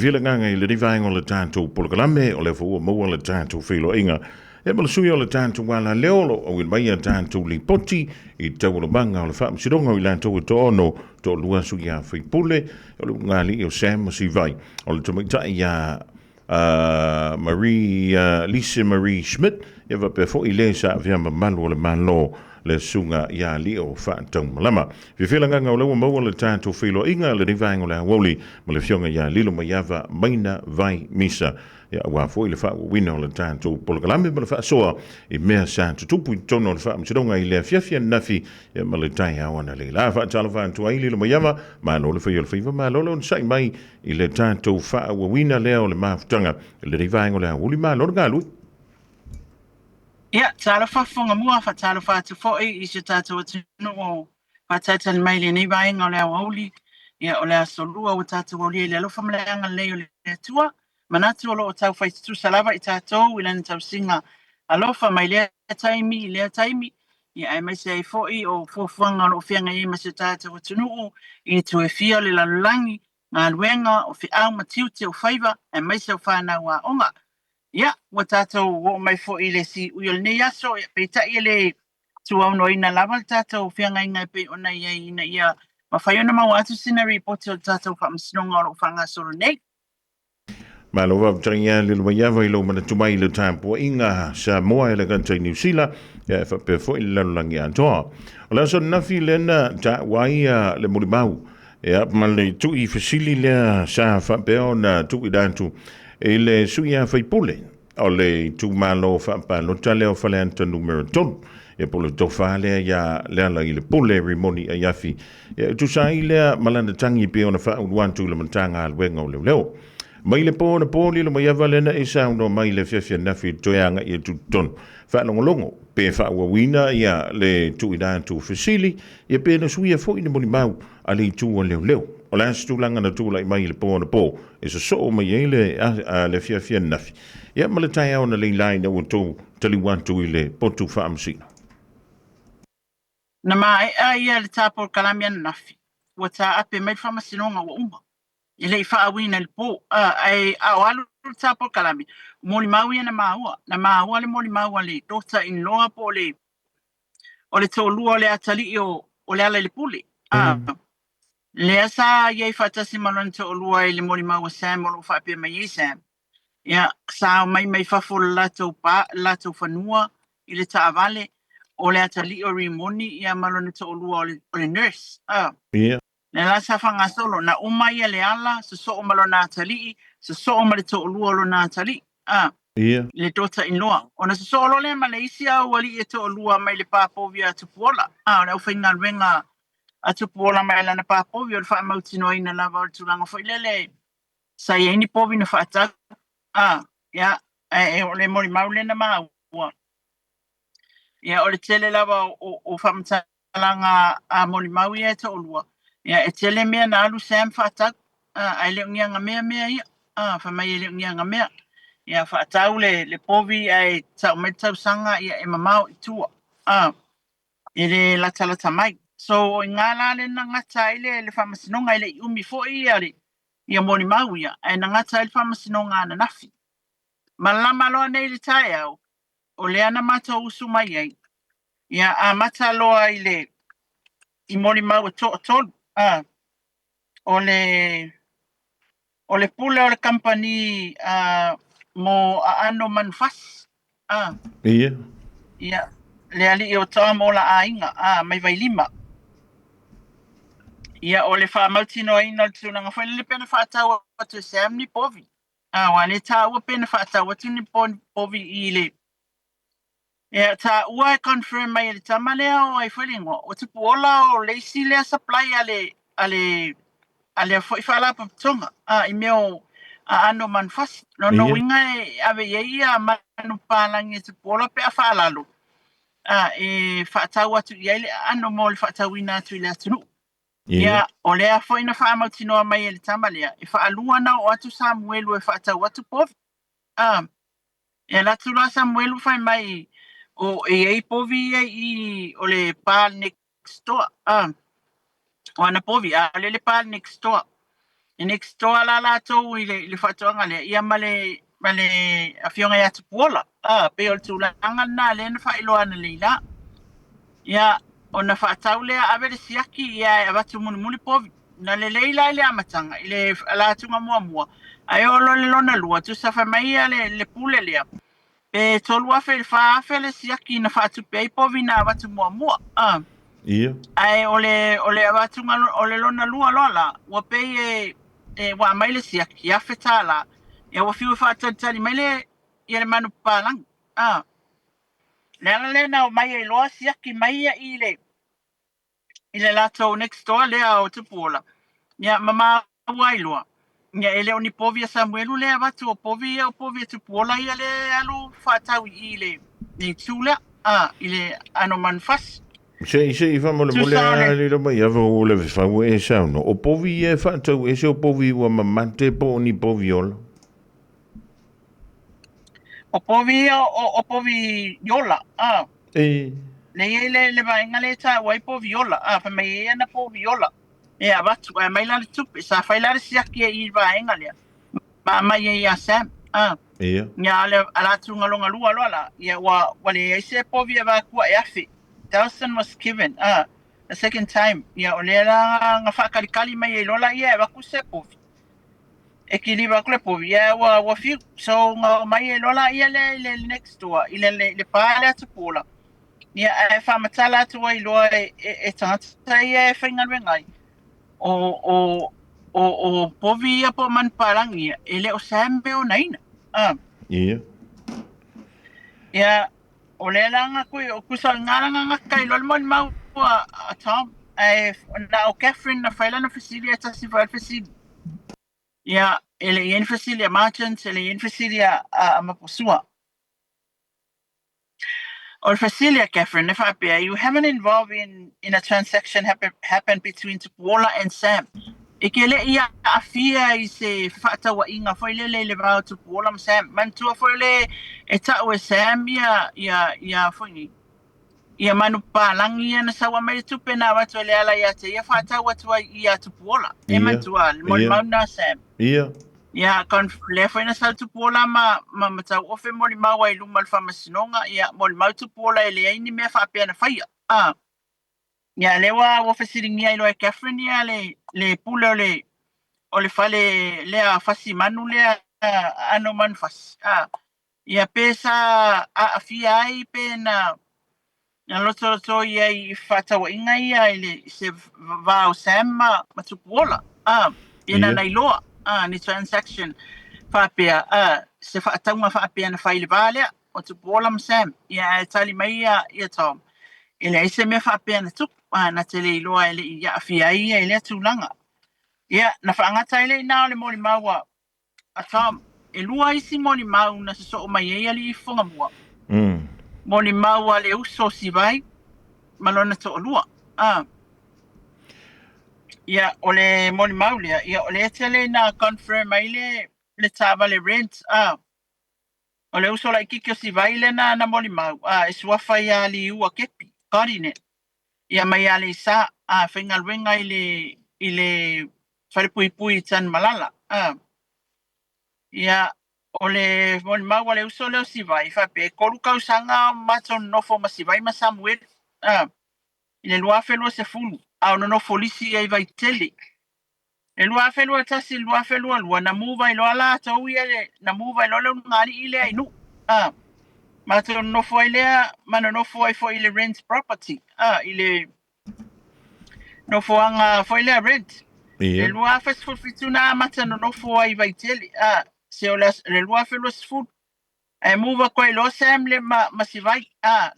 Fia le agaga i lenei vaega o le tatou polokalame, o lea foi ua maua le tatou feiloaiga e ma le sui o le tatou ala leo o lo o auina mai a tatou lipoti i taualumaga o le faamasinoga o i latou e toaono, toalua sui a faipule, o le ulugalii o Sam Masivai, o le tamaitai ia Marie Lise Marie Schmidt, ia faapea foi le sa avea mamalu o le Malo le Susuga ia Lio Faataumalama. Fiafia le agaga o lea ua maua le tatou feiloaiga lenei vaega o le aoauli ma le Afioga ia Lilomaiava Maina Vai Misa, ia aua foi le faaauauina o le tatou polokalame ma le faasoa i mea sa tutupu i totonu o le Faamasinoga i le afiafi ananafi ia ma le taeao analeila. Faatalofa atu ai Lilomaiava, malo le fai o le faiva, malo le onosai mai i le tatou faaauauina lea o le mafutaga i lenei vaega o le aoauli, malo le galue. Ia, talofa Fofoga-mua, faatalofa atu foi i si o tatou atunuu o faatalitali mai i lenei vaega o le aoauli. Ia, o le aso lua ua tatou aulia i le alofa ma le agalelei o le Atua. Manatu o lo o taufai tutusa lava i tatou i lana tausiga alofa mai lea taimi i lea taimi, ia, aemaise ai foi o fuafuaga o lo o feagai ai ma si o tatou atunuu i itu e fia o le lalolagi, galuega, o feau ma tiute o faiva, aemaise o fanau aoga. Ia, ua tatou oo mai foi i le siui o lenei aso, ia, peitai e le tuaunoaina lava le tatou feagaiga e pei ona i ai ina ia mafai ona maua atu sina ripoti o le tatou faamasinoga o lo o faagasolo nei. Malo faafetai ia Lilomaiava i lou manatu mai i le tapuaiga Samoa e le gata i Niu Sila, ia e faapea foi le lalolagi atoa. O le aso ananafi lea na taua ai le molimau Ia, ma le tui fesili lea sa faapea ona tuuina atu i le sui a faipule o le itumalo faapalota lea o Faleata Numera 3, ia po o le tofa lea ia Lealailepule Rimoni Aiafi, ia e tusa ai lea ma lana tagi pei ona faaulu atu i le Matagaluega o Leoleo. Mai le po anapo Lilomaiava lea na e saunoa mai i le afiafi ananafi i le toe agai atu i totonu, faalogologo pe faaauauina ia le tuuina atu o fesili, ia pe na suia foi le molimau a le itu a leoleo. O le a se tulaga na tulai mai i le po anapo e sosoo mai ai le le afiafi ananafi, ia ma le taeao na leila ina ua tou taliu atu i le potu faamasino? Na maea ia le ta polokalame ananafi, ua taape mai le faamasinoga ua uma. E le i faauiina i le po, ae a o alu le ta polokalame, o molimau ia na maua. Na maua le molimau a le daughter in law po o le o le toalua o le atalii o, o Lealailepule. A, lea sa i ai faatasi ma lona toalua i le molimau a Sam o lo o faapea mai ai Sam. Ia, sa omai mai fafo o le latou pa, le latou fanua i le taavale, o le atalii o Rimoni ia ma lona toalua o le, o le nurse. A, lea la sa faagasolo, na uma ia Leala, sosoo ma lona atalii, sosoo ma le toalua o lona atalii. A, le daughter in law. Ona sosoo loa lea ma le isi aualii e toalua mai le pa povi a Tupuola. A, o le aufaigaluega a Tupuola mai lana pa povi, o le faamautinoaina lava o le tulaga foi lele sa i ai ni povi na faatau. A, ia, ae o le molimau lea na maua. Ia, o le tele lava o faamatalaga a molimau ia e toalua, ia, e tele mea na alu Sam faatau, ae le o ni agamea mea ia. Fai mai e le o ni agamea. Ia, faatau le povi ae tau mai le tausaga, ia, e mamao i tua. E le latalata mai. So, o i ina la lea na gata ai le faamasinoga, e le i umi foi ia molimau ia, ae na gata ai le faamasinoga ananafi. Malama loa nei i le taeao, o lea na matou usu mai ai, ia amata loa i le i molimau e toatolu, a, o le o le pule o le kamupani a, mo aano manufasi, a. Ia, le alii o Tom Ola Aiga, a, mai Vailima. Ia, o le faamautinoaina o le tulaga foi lele pe na faatau atu e Sam ni povi. A, aua lea taua pe na faatau atu ni povi i le Ia, taua e confirm mai e le tama lea o ai foi le igoa, o Tupuola o le isi lea supply a le, a le, a lea foi faalapotopotoga, a, i mea o aano o manufasi. Lona uiga e ave i ai ia manupapalagi a Tupuola pe a faalalo, a, e faatau atu i ai le aano mo le faatauina atu i le atunuu. Ia, o lea foi na faamautinoa mai e le tama lea, e faalua ona oo atu Samuelu e faatau atu povi. A, e alu atu loa Samuelu fai mai, o, e i ai povi ia i i o le pa next door. A, o ana povi, a o le le pa next door. E next door la latou i le faatoaga lea, ia ma le ma le afioga ia Tupuola. A, pei o le tulaga lena lea na faailoa analeila. Ia, ona faatau lea ave le siaki, ia e avatu mulimuli povi. Na lelei la i le amataga, i le alatuga muamua, ae oo loa i le lona lua, tusa fai mai ia le pule lea, pe 3,000 i le 4,000 le siaki na faatupe ai povi na avatu muamua. A. Ia. Ae o le o le avatuga o le lona lua loa la, ua pei e e ua aumai le siaki, $1,000. Ia ua fiu e faatalitali mai le ia le manupapalagi. A. Le ala lea na omai ai loa siaki mai ia i le i le latou next door lea o Tupuola, ia ma maua ai loa, ia e le o ni povi a Samuelu lea e avatu, o povi ia o povi a Tupuola ia lea e alu faatau i i le itu lea, a, i le ano manufasi. Se i se i faamolemole Tusa o le. a lilo mai ava ua le fau e sauno. O povi ia e faatau ese o povi ua mamate po o ni povi ola. O povi ia o povi ola, a. E. Lea e i ai le vaega lea e taua ai povi ola, a, fai mai e i ai ana povi ola e avatu, ae aumai la le tupe. Sa fai la le siaki ai i le vaega lea, ma aumai ai ia Sam, a. Ia. Ia, a o le alatuga lona lua loa la, ia ua leai se povi e avatua e $1,000. Thousand was given, a, the second time. Ia, o lea la na faatalikali mai ai loa laia e avatu se povi. E kiliva atu le povi, ia ua fiu. So na omai ai loa laia lea i le next door, i le pa lea Tupuola. Ia ae faamatala atu ai loa e tagata ia e faigaluega ai, o povi ia po o manupapalagi ia, e le o Sam e onaina. Ia. Ia, o lea la na kui, o kusa o le galaga gata i loa le molimau a Tom, ae na o Catherine na fai lana fesili ae tasi foi lava le fesili. Ia, e le i ai ni fesili a Martins, e le i ai ni fesili a Maposua. O le fesili a Catherine e faapea, You haven't involved in a transaction happen between Tupuola and Sam. E ke le i aafia i se fefaatauaiga foi lele i le va o Tupuola ma Sam. Manatua foi le e tau e Sam ia ia ia foi nei ia manupapalagi ia na saua mai le tupe na avatu e Leala ia te ia faatau atu ai ia Tupuola. E manatua le molimau na Sam. Ia. Ia lea foi na sau Tupuola ma ma tauofe molimau ai i luma o le faamasinoga, ia molimau Tupuola e leai ni mea faapea na faia. Ia lea ua fesiligia ai loa e Catherine ia le pule o le fale lea fasi manu lea ano manufasi. Ia pe sa aafia ai pe na lotolotoi ai i fefaatauaiga ia i le se va o Sam ma Tupuola. Ia na nailoa ni transaction faapea, se faatauga faapea na fai i le va lea o Tupuola ma Sam. Ia ae tali mai ia Tom, e leai se mea faapea na tupu, na te le iloa e le i aafia ai ia i lea tulaga. Ia, na faagata ai lea i ina o le molimau a Tom. E lua isi molimau na sosoo mai ai alii Fofogamua. Molimau a le uso o Sivai ma lona toalua. Ia, o le molimau lea, ia o lea tele ina confirm ai le taavale rent. O le uso laitiiti o Sivai lea na molimau, e suafa ia Liua Kepi, Codinet, ia mai Aleisa, faigaluega i le falepuipui i Tanumalala. Ia, o le molimau a le uso lea o Sivai, faapea, e 3 tausaga o matou nonofo ma Sivai ma Samuelu, i le 2020, a o nonofo lisi ai i Vaitele. Le 2021 i le 2022, na move ai loa latou ia, na move ai loa le ulugalii lea i Nuu. Matou nonofo ai lea ma nonofo ai foi i le rent property, i le nofoaga foi lea rent. Le 2017 na amata nonofo ai i Vaitele, se o le 2020. Ae move atu ai loa Sam le ma Sivai,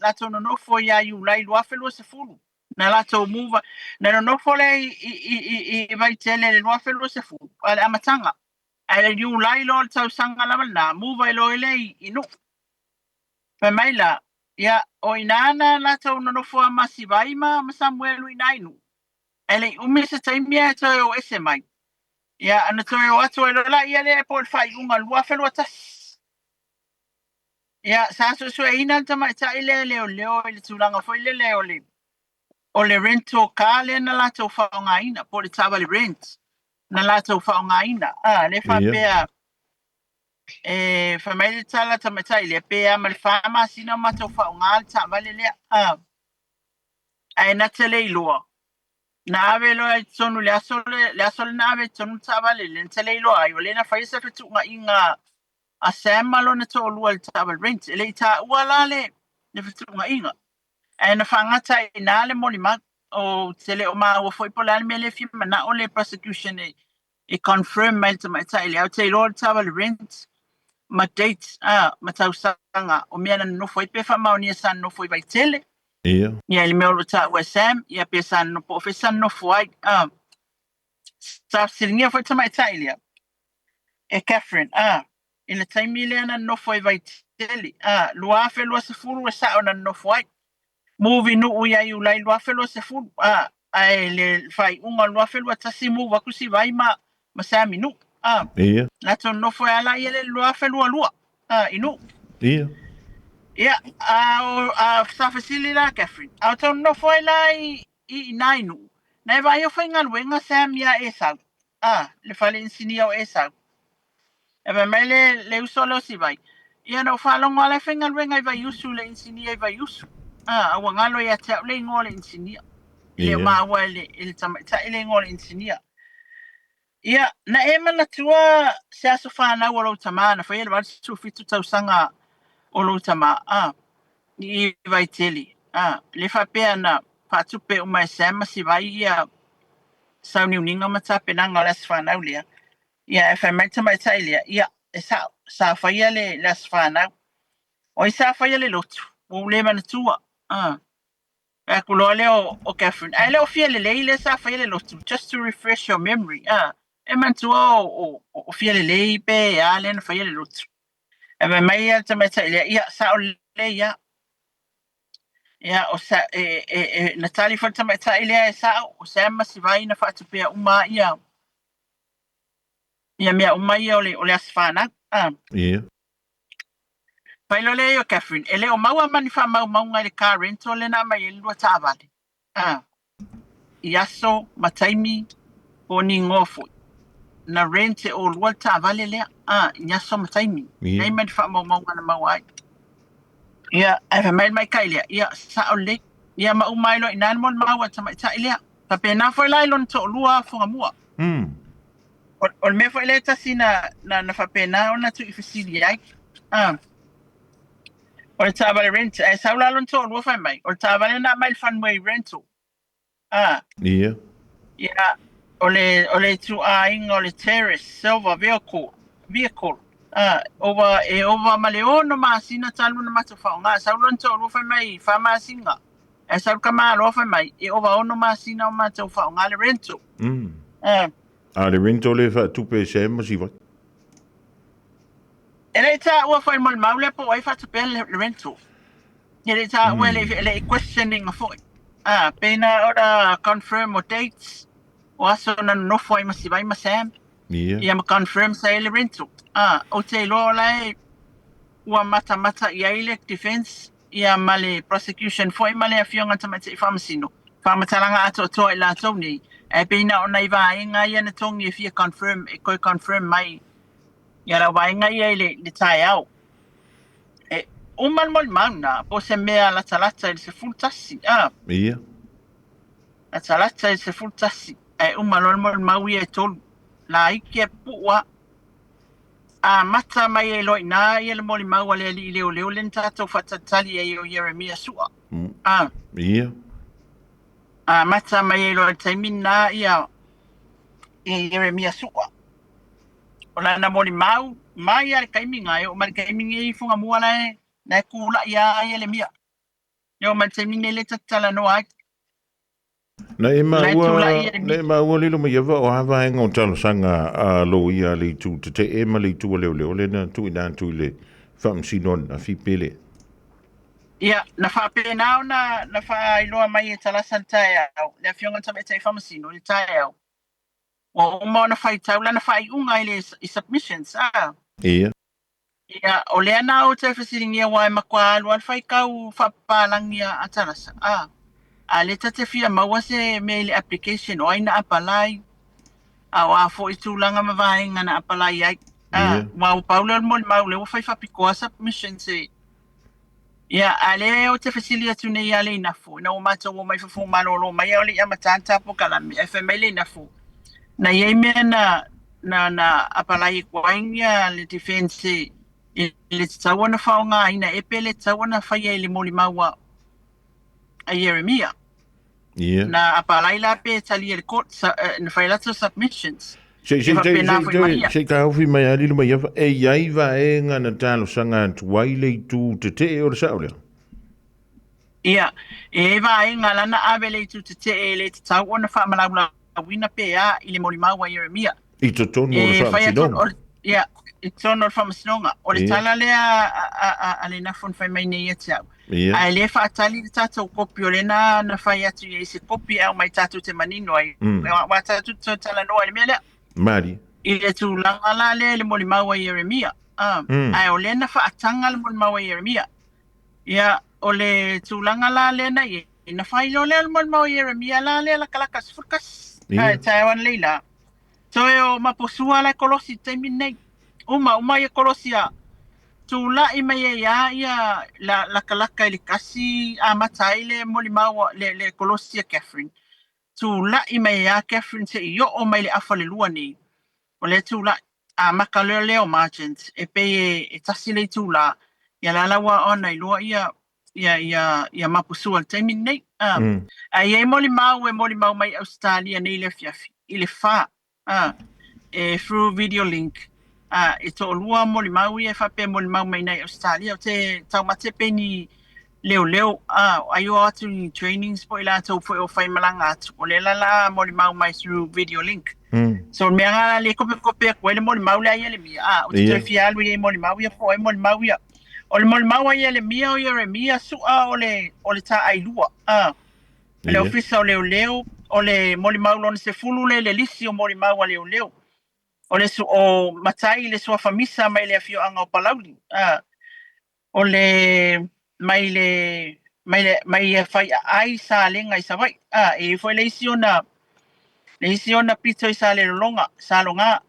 latou nonofo ia Iulai 2020. Na latou move, na nonofo lea i Vaitele i le 2020, a le amataga. Ae le Iulai loa o le tausaga lava lena, move ai loa lea i Nuu. Fai mai la, ia, o i ina na latou nonofo a ma Sivai ma Samuelu i ina i Nuu. Ae le i umi se taimi ae toe o ese mai. Ia, ona toe o atu ai loa laia lea po o le faaiuga o le 2021. Ia, sa suesueina le tamaitai lea e leoleo i le tulaga foi lele o le rental car lea na latou faaaogaina, po o le taavale rent. na latou faaaogaina. A, lea faapea e fai mai le tala tamaitai lea, pe a ma le 4 masina o matou faaaoga le taavale lea. A, ae na te le iloa, na ave loa i totonu i le aso le, le aso lea na ave i totonu le taavale lea, na te le iloa ai, o lea na faia se fetuunaiga a Sam ma lona toalua i le taavale rent. E le i taua la le fetuunaiga, ae na faagata ai i ina le molimau. Ou te le o maua foi po o le a le mea lea e fia manao le prosecution e confirm mai le tamaitai lea. Ou te iloa o le taavale rent ma date ma tausaga o mea na nonofo ai, pe faamaonia sa nonofo i Vaitele. Ia. Ia, i le mea o lo o taua e Sam, ia pe sa nonofo, po o fea sa nonofo ai. Sa fesiligia foi le tamaitai lea e Catherine, i le taimi lea na nonofo ai i Vaitele, 2020 e sao na nonofo ai. Move i Nuu ia Iulai 2020, ae le faaiuga o le 2021 move atu Sivai ma Sam i Nuu. Ia. Latou nonofo ai lava la ia le 2022 i Nuu. Ia. Ia, a sa fesili la Catherine, a o tau nonofo ai la i ina i Nuu, na e vaai o faigaluega Sam ia Esau, le fale inisinia o Esau. E fai mai le uso lea o Sivai, ia na ou faalogo lava la e faigaluega i Vaiusu, le inisinia i Vaiusu. A ua galo ia te au le igoa o le inisinia. E le o maua e le tamaitai le igoa o le inisinia. Ia, na e manatua se aso fanau o lou tama na faia le 87 tausaga o lou tama, i Vaitele, le faapea na faatupe uma e Sam ma Sivai ia sauniuniga ma tapenaga o le aso fanau lea. Ia, ae fai mai le tamaitai lea, ia, e sao, sa faia le aso fanau. O ai sa faia le lotu? Ua ou le manatua. Fai atu loa lea o Catherine, ae le o fia lelei lea sa faia le lotu, just to refresh your memory. E manatua o fia lelei pe a lea na faia le lotu. Ae fai mai le tamaitai lea, ia, sao lelei lava. Ia, o sa, e, na tali foi le tamaitai lea e sao, o Sam ma Sivai na faatupea uma ia ia mea uma ia o le aso fanau. Ia. Fai loa lea o Catherine, e le o maua ma ni faamaumauga i le car rental lea na aumai ai le lua taavale. I aso ma taimi po o ni igoa foi. Na rent e olua le taavale lea, i aso ma taimi. Ia. Leai ma ni faamaumauga na maua ai. Ia, ae fai mai le maitai lea, ia, sao lelei. Ia, ma uma ai loa i ina le molimau a le tamaitai lea. Faapena foi la i lona toalua Fugamua. O le mea foi lea e tasi na faapena ona tuuifesili ai. O le taavale rent, ae sau la lona toalua fai mai, o le taavale na aumai i le Funway Rental. Ia. Ia, o le ituaiga o le Terrace Silver Vehicle. Ova, e ova ma le 6 masina talu ona matou faaaoga. Sau lona toalua fai mai, 4 masina. Ae sau le tamaloa fai mai, e ova 6 masina o matou faaaoga le rental. A le rental e faatupe e Sam ma Sivai? E le i taua foi le molimau lea po o ai faatupea le rental. E le i taua, e le i questioning foi. Pei na ona confirm o dates, o aso na nonofo ai ma Sivai ma Sam. Ia. Ia ma confirm sa i ai le rental. Ou te iloa o la e ua matamata i ai le defense ia ma le prosecution foi ma le Afioga i le Tamaitai Faamasino, faamatalaga atoatoa i latou nei, ae pei na o nai vaega ia na togi e fia confirm, e toe confirm mai ia lau vaega ia i le taeao. E uma le molimau lena, po o se mea latalata i le 11, a. Ia. Latalata i le 11, ae uma loa le molimau ia e 3. Laiti e pupuu lava. Amata mai ai loa i ina ia le molimau a le alii leoleo lea na tatou faatalitali ai o Ieremia Sua. Ia. Amata mai ai loa i le taimi lena ia Ieremia Sua. O lana molimau mai lava i le taimi lena e oo mai i le taimi lenei i Fugamua la e tulai lava Ieremia. E oo mai i le taimi lenei lea ta te talanoa ai. Na e maua, na e maua lilo mai ava o a vaega o talosaga a loia a le itu tetee ma le itu a leoleo lea na tuuina atu i le Faamasino ananafi pele. Ia, na faapena ona na faailoa mai e Talasa i le taeao, le Afioga i le Tamaitai Faamasino i le taeao, ua uma ona faitau lana faaiuga i le i submissions, a. Ia. Ia, o lea na ou toe fesiligia aua e matua alu lava le faitau faapapalagi a Talasa, a lea ta te fia maua se mea i le application o ai na apalai, A o a foi tulaga ma vaega na apalai ai. Aua ua pau lea o le molimau lea ua fai faapitoa submissions e Ia, a lea ou te fesili atu nei ia Leinafo, ina ua matou omai fafo malolo mai a o le i amata le ta polokalame, ae fai mai Leinafo, na i ai mea na, na, na apalai atu ai ia le defense e le tatau ona faaaogaina e pe le tatau ona faia i le molimau a, a Ieremia. Ia. Na apalai la pe talia e le court, sa, na fai latou submissions. Se, E se, se, faapena se, foi ma se, ia. se i taofi mai lava Lilomaiava, e i ai vaega na talosaga atu ai le itu tetee o le sao lea? Ia, e i ai vaega la na ave le itu tetee e le tatau ona faamalaulauina pe a i le molimau a Ieremia. I totonu o le E fai atu, faamasinoga. o le, ia, i totonu o le faamasinoga. O le Ia. tala lea a, a, a, a Leinafo na fai mai nei ia te au. Ia. Ae le faatali le tatou kopi o lena na fai atu i ai se kopi e aumai tatou te manino ai. Aua tatou te toe talanoa i le mea lea. Malie. I le tulaga la lea i le molimau a Ieremia. Ae o lea na faataga le molimau a Ieremia. Ia, o le tulaga la lea na i ai, na fai loa lea o le molimau a Ieremia la lea lakalaka 11. Ae taeao analeila la. Toe o Maposua la e kolosi i le taimi lenei. Uma, uma ia kolosi a tulai mai ai lava ia la, lakalaka i le kasi amata ai le molimau a, le, le kolosi a Catherine. Tulai mai ai lava Catherine se'i oo mai le afa le lua nei. O lea tulai, amata loa lea o margins e pei e, e tasi le itulā, ia la la ua ona iloa ia ia ia ia Mapusua i le taimi lenei. Ah. Ae i ai molimau e molimau mai Ausetalia nei i le afiafi i le fa ah, e through video link. Ah, e toalua molimau ia e faapea e molimau mai nei Ausetalia. Ou te taumate pe ni leoleo ah, ai o atu ni trainings po i latou foi o faimalaga atu. O lea la la molimau mai through video link. So o le mea lena le kopekope atu ai le molimau lea a Ieremia. Ah, ou te toe fia alu i ai molimau ia po o ai molimau ia. O le molimau a Ieremia o Ieremia su'a o le o le tā'ailua, a. Le Ofisa o Leoleo, o le molimau lona sefulu lea i le lisi o molimau a leoleo. O le o Matai le suafa Misa mai le afioaga o Palauli, a. O le mai le mai le mai Faiaai Salega i Savaii, a. E i ai foi le isi ona le isi ona pito i Salelologa, Saloga.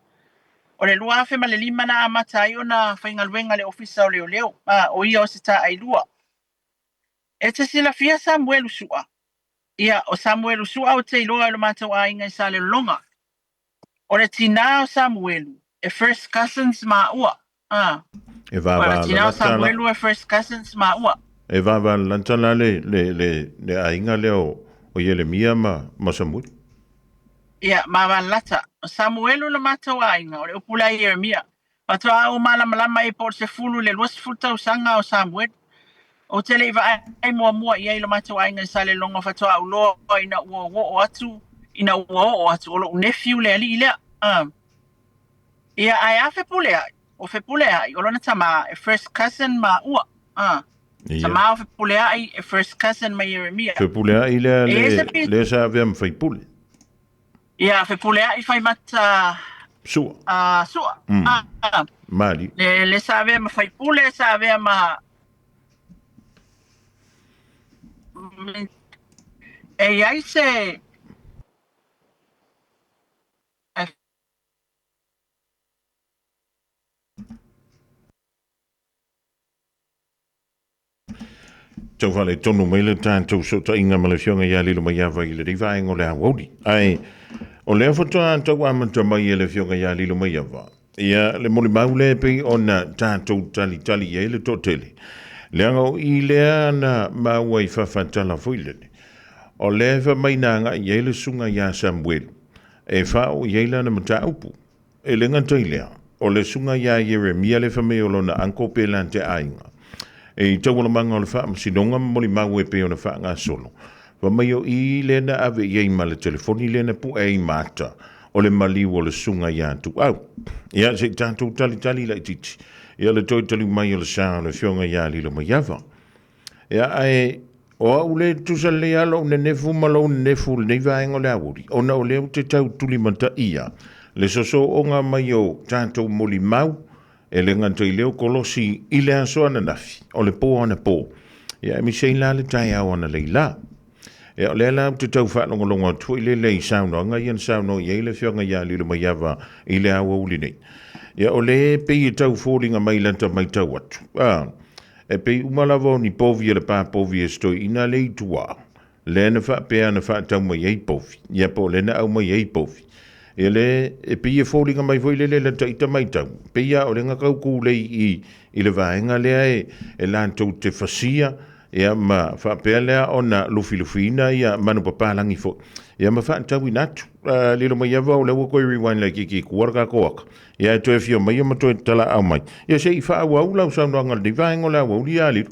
O le 2005 na amata ai ona faigaluega i le Ofisa o Leoleo, a o ia o se tā'ailua. E te silafia Samuelu Su'a? Ia, o Samuelu Su'a ou te iloa i lo matou aiga i Salelologa. O le tinā o Samuelu, e first cousins māua, a. E O le vāvā tinā o lalata la. Samuelu e first cousins māua. E vāvā lalata la le, le, le, le aiga lea o, o Ieremia ma, ma Samuelu. Ia, ma Valalata. O Samuelu lo matou aiga, o le upu lea a Ieremia. Faatoa ou malamalama ai po o le sefulu i le 20 tausaga o Samuelu. Ou te le i vaai muamua i ai i lo matou aiga i Saleloga faatoa ou loa ina ua oo atu, ina ua oo atu, o lo'u nephew le alii lea. Ia, ae a Fepuleai? O Fepuleai, o lona tama, e first cousin maua. Tama o Fepuleai, e first cousin ma Ieremia. Fepuleai lea le, lea sa avea ma faipule. Ia, Fepuleai Faimata Sua. Sua. Mali. Le, le sa avea ma faipule, sa avea ma... E i ai se... Tau faaletonu mai le tatou sootaiga ma le Afioga ia Lilomaiava i lenei vaega o le aoauli. Ae o lea faatoa tau amata mai e le Afioga ia Lilomaiava ia le molimau lea e pei ona tatou talitali i ai le toatele. Leaga o i lea na maua i fafatala foi lele. O lea e fai mai na agai i ai le susuga ia Samuelu e faaoo i ai lana mataupu. E le gata i lea, o le susuga ia Ieremia le fai mai o lona uncle pe la te aiga. E i taualamaga o le faamasinoga ma molimau e pei ona faagasolo, fai mai o i lea na ave i ai ma le telefoni lea na pue ai ma ata o le maliu o le susuga ia Tuau. Ia, se i tatou talitali laitiiti ia le toe taliu mai o le sa o le afioga ia Lilomaiava. Ia, ae o au le tusa lelei lava lou nenefu ma lou nenefu i lenei vaega o le aoauli, ona o lea ou te tau tulimataia le sosooga mai o tatou molimau e le gata i lea o kolosi i le aso ananafi, o le po anapo, ia aemaise ai la le taeao analeila. Ia, o lea la ou te tau faalogologo atu foi lele i saunoaga ia na saunoa i ai le Afioga ia Lilomaiava i le aoauli nei. Ia, o lea e pei e tau foliga mai lata matau atu, a, e pei uma lava o ni povi a le pa povi a si toeaina lea i tua, lea na faapea na faatau mai ai povi, ia po o lea na aumai ai povi. Ia lea e pei e foliga mai foi lele lata ita matau, pei lava o lea na tau tulei i i le vaega lea e, e latou te fasia ia ma faapea lea ona lufilufiina ia manupapalagi foi ia ma faatauina atu. Uh, lilo mai ava o lea ua toe rewind laitiiti i tua le tatou aka. Ia e toe afio mai ma toe talaau mai. Ia se i faaauau lau saunoaga i lenei vaega o le aoauli ia Lilo.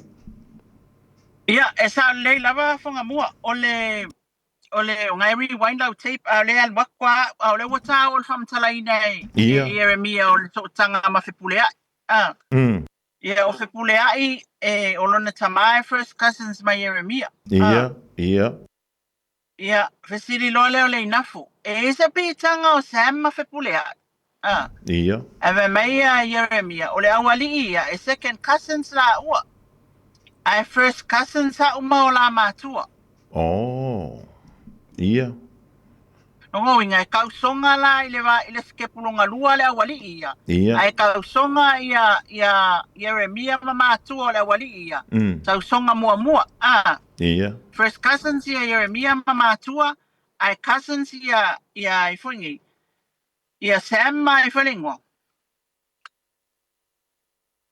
Ia, e sao lelei lava Fagamua, o le o le o ngai rewind lau tape a o le alu atu a a o le ua tā o le faamatalaina e Ia. e Ieremia o le sootaga ma Fepuleai. Ah. Ia, o Fepuleai e o lona tama e first cousins ma Ieremia. Ia, ia. Ia, fesili loa lea o Leinafo, e i ai se piitaga o Sam ma Fepuleai? Ah. Ia. Ae fai mai ia Ieremia, o le aualii ia, e second cousins laua, ae first cousins a'u ma o la matua. Oh. Ia. Lona uiga, e tausoga la i le va i le sikepu lona lua le aualii ia, Ia. ae tausoga ia ia Ieremia ma matua o le aualii ia, tausoga muamua, ah. Ia. First cousins ia Ieremia ma matua, ae cousins ia ia ai foi nei, ia Sam ma ai foi le igoa.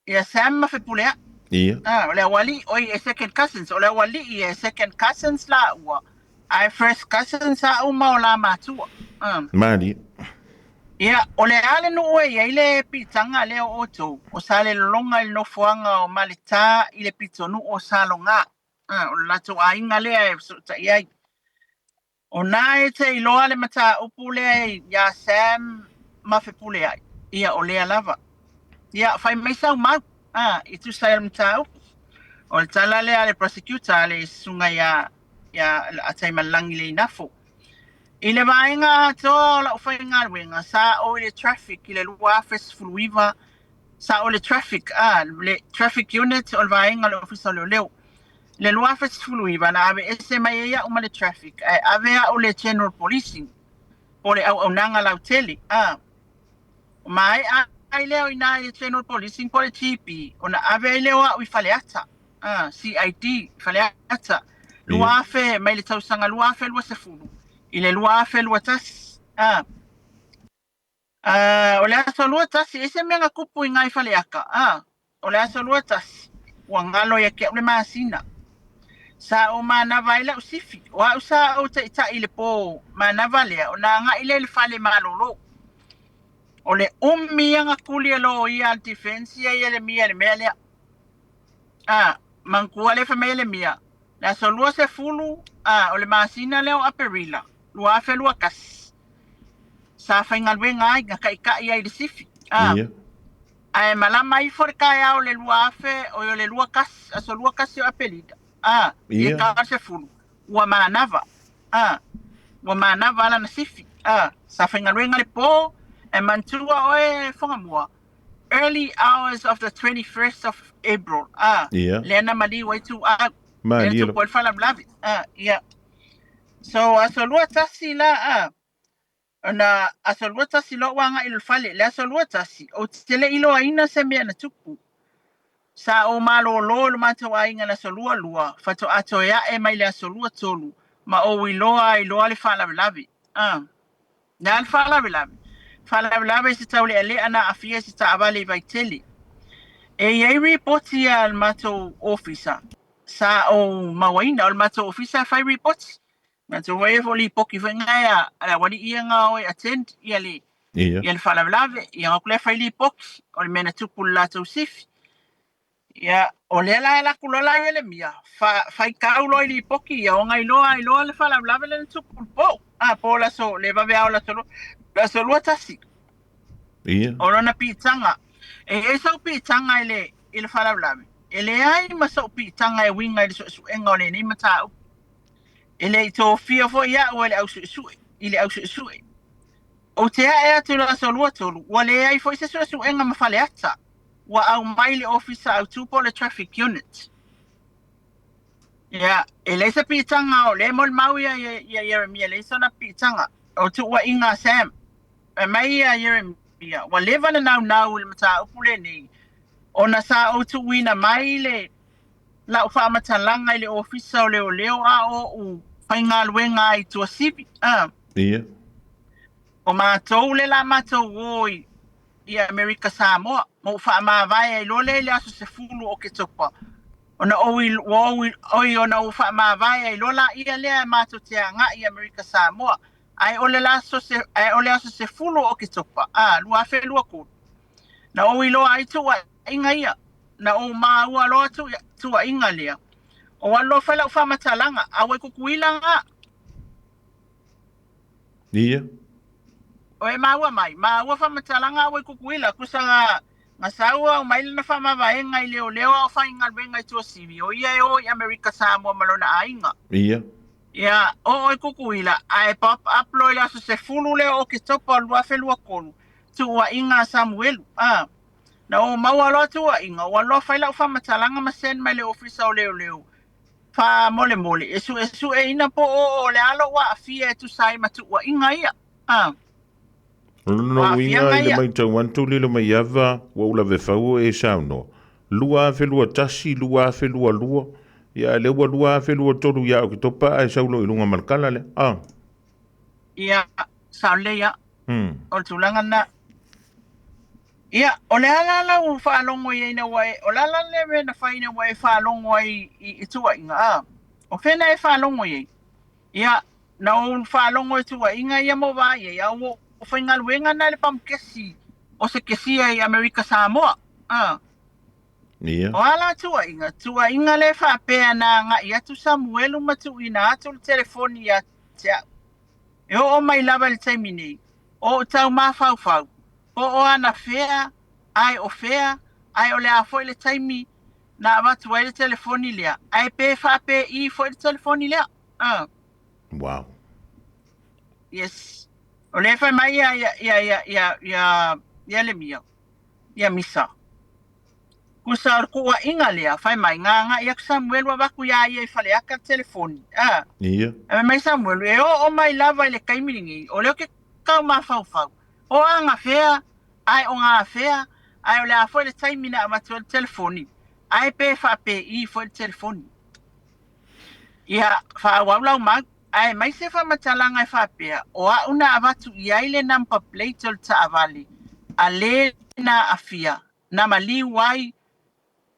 Ia Sam ma Fepulea'i. Ia. Ah, o le aualii, oi e second cousins, o le aualii e second cousins laua, ae first cousins a'u ma o la matua. Ah. Malie. Ia, o le a le nuu e i ai le piitaga lea o outou, o Salelologa i le nofoaga o Maletā i le pitonuu o Salogā. Ah, o le latou aiga lea e fesootai ai. O na e te iloa le mataupu lea iā Sam ma Fepuleai, ia o lea lava. Ia, fai mai sau mau, a, i tusa ai o le mataupu. O le tala lea a le prosecutor a le susuga iā, iā Ataimalelagi Leinafo. I le vaega atoa o lau faigaluega, sa ou i le traffic i le 2019, sa ou i le traffic, a, le traffic unit o le vaega o le Ofisa o Leoleo. I le 2019 na aveese mai ai a'u ma le traffic ae ave a'u le general policing po o le auaunaga lautele a o mae'a ai lea o ina i le general policing po o le GP ona ave ai lea o a'u i Faleata a CID i Faleata 2000 mai le tausaga 2020 i le 2021 a O le aso 21, e se mea na tupu i ngai Faleata, a, o le aso 21, ua galo ia te au le masina. Sa ou manava ai lau sifi, o au sa ou taitai i le po manava lea, ona agai lea i le fale malolo. O le umi ia na tuli e loia a le defense ia Ieremia i le mea lea. A, manatua lea fai mai Ieremia, le aso 20, a, o le masina lea o Aperila, 2021, Sa faigaluega ai, na taʻitaʻi ai i le sifi. A, Ia. ae malama ifo le taeao o le 2000, oi o le 21, aso 21 o Aperila, a, i le Ia. ta o le 10, ua manava, a, ua manava lana sifi, a, sa faigaluega le po, ae manatua oe Fagamua, early hours of the 21st of April, a, Ia. lea na maliu ai tuau, lea na Malie tupu ai le faalavelave, a, ia. So, aso 21 la, a, Ona aso 21 loa ua agai i le fale. Le aso 21, ou te le i iloaina se mea na tupu. Sa ou malōlō i lo matou aiga i le aso 22, faatoa toe ae mai le aso 23, ma ou iloa ai loa le faalavelave. Ah, le a le faalavelave? Faalavelave i se taulealea na aafia i se taavale i Vaitele. E i ai ripoti a le matou ofisa sa ou mauaina, o le matou ofisa e fai ripoti. Matou foi e fo lipoti foi ngai a le aualii ia na o e attend ia le Ia. ia le faalavelave ia na kule fai lipoti o le mea na tupu i le latou sifi. Ia o lea la e alu atu loa la Ieremia fa faitau loa i lipoti ia ona iloa ai loa le faalavelave lea na tupu i le po. A po o le aso le vaveao o le aso le aso 21. Ia. O lona piitaga. E i ai sau piitaga i le i le faalavelave. E leai ma sou piitaga e uiga i le suesuega o lenei mataupu. E le i tofia foi a'u e le au suesue, i le au suesue. Ou te ae atu i le aso 23, ua leai foi se suesuega ma Faleata. Ua aumai le Ofisa Autu po o le Traffic Unit. Ia, e leai se piitaga o lea e molimau ia ia Ieremia, e leai sona piitaga. O tuuaiga a Sam. Fai mai ia Ieremia, ua leva ona naunau i le mataupu lenei, ona sa ou tuuina mai le lau faamatalaga i le Ofisa o Leoleo a o ou faigaluega ai i Tuasivi. A. Ia. O matou le la matou o i i Amerika Samoa, ma ou faamavae ai loa lea i le aso 10 o Oketopa, ona ou ua ou oi ona ou faamavae ai loa laia lea matou te agai i Amerika Samoa, ae o le aso ae o le aso 10 o Oketopa, a, 2023, na ou iloa ai tuuaiga ia, na ou maua loa tuuaiga lea, ou alu loa fai lau faamatalaga, a ua i Kukuila ga. Ia. O e maua mai, maua faamatalaga a ua i Kukuila, kusa ga, ga sau au mai lana faamavaega i leoleo a o faigaluega i Tuasivi, o ia e o i Amerika Samoa ma lona aiga. Ia. Ia, oo i Kukuila, ae pop up loa i le aso 10 lea o Oketopa o le 2023, tuuaiga a Samuelu, a. Na ou maua loa tuuaiga, ua loa fai lau faamatalaga ma send mai le Ofisa o Leoleo, faamolemole, e suesueina po o o le a lou aafia e tusa ai ma tuuaiga ia. A. O lona uiga i le matau atu lilo mai ava ua ou lave fau e saunoa. 2021, 2022, ia a lea ua 2023 ia Oketopa ae sau loa i luga ma le kala lea. A. Ia, sao lelei a. O le tulaga lena. Ia, o le a la lau faalogo i ai ina ua e, o le a la le mea na fai ina ua e faalogo ai i, i tuuaiga, a? O fea na e faalogo i ai? Ia, na ou faalogo i tuuaiga ia ma ou vaai ai, a ua ou faigaluega na i le pamukesi o se kesia i Amerika Samoa, a? Ia. O a la tuuaiga? Tuuaiga lea faapea na agai atu Samuelu ma tuuina atu le telefoni ia te au. E oo mai lava i le taimi nei, o ou tau mafaufau, po o anafea, ae o fea, ae o le a foi le taimi na avatu ai le telefoni lea, ae pe faapei foi le telefoni lea. Wow. Yes. O lea e fai mai ia, ia, ia, ia, ia, ia, ia Lemia, ia Misa. Kusa o le tuuaiga lea, fai mai, na agai atu Samuelu avatu iā ia i Faleata le telefoni. Ia. Ae fai mai Samuelu, e oo mai lava i le taimi lenei, o lea ou te tau mafaufau, o anafea, ae o gafea, ae o le a foi le taimi na avatu ai le telefoni, ae pe faapei foi le telefoni. Ia, faaauau lau mau. Ae mai se faamatalaga e faapea, o au na avatu i ai le number plate o le taavale a le na aafia, na maliu ai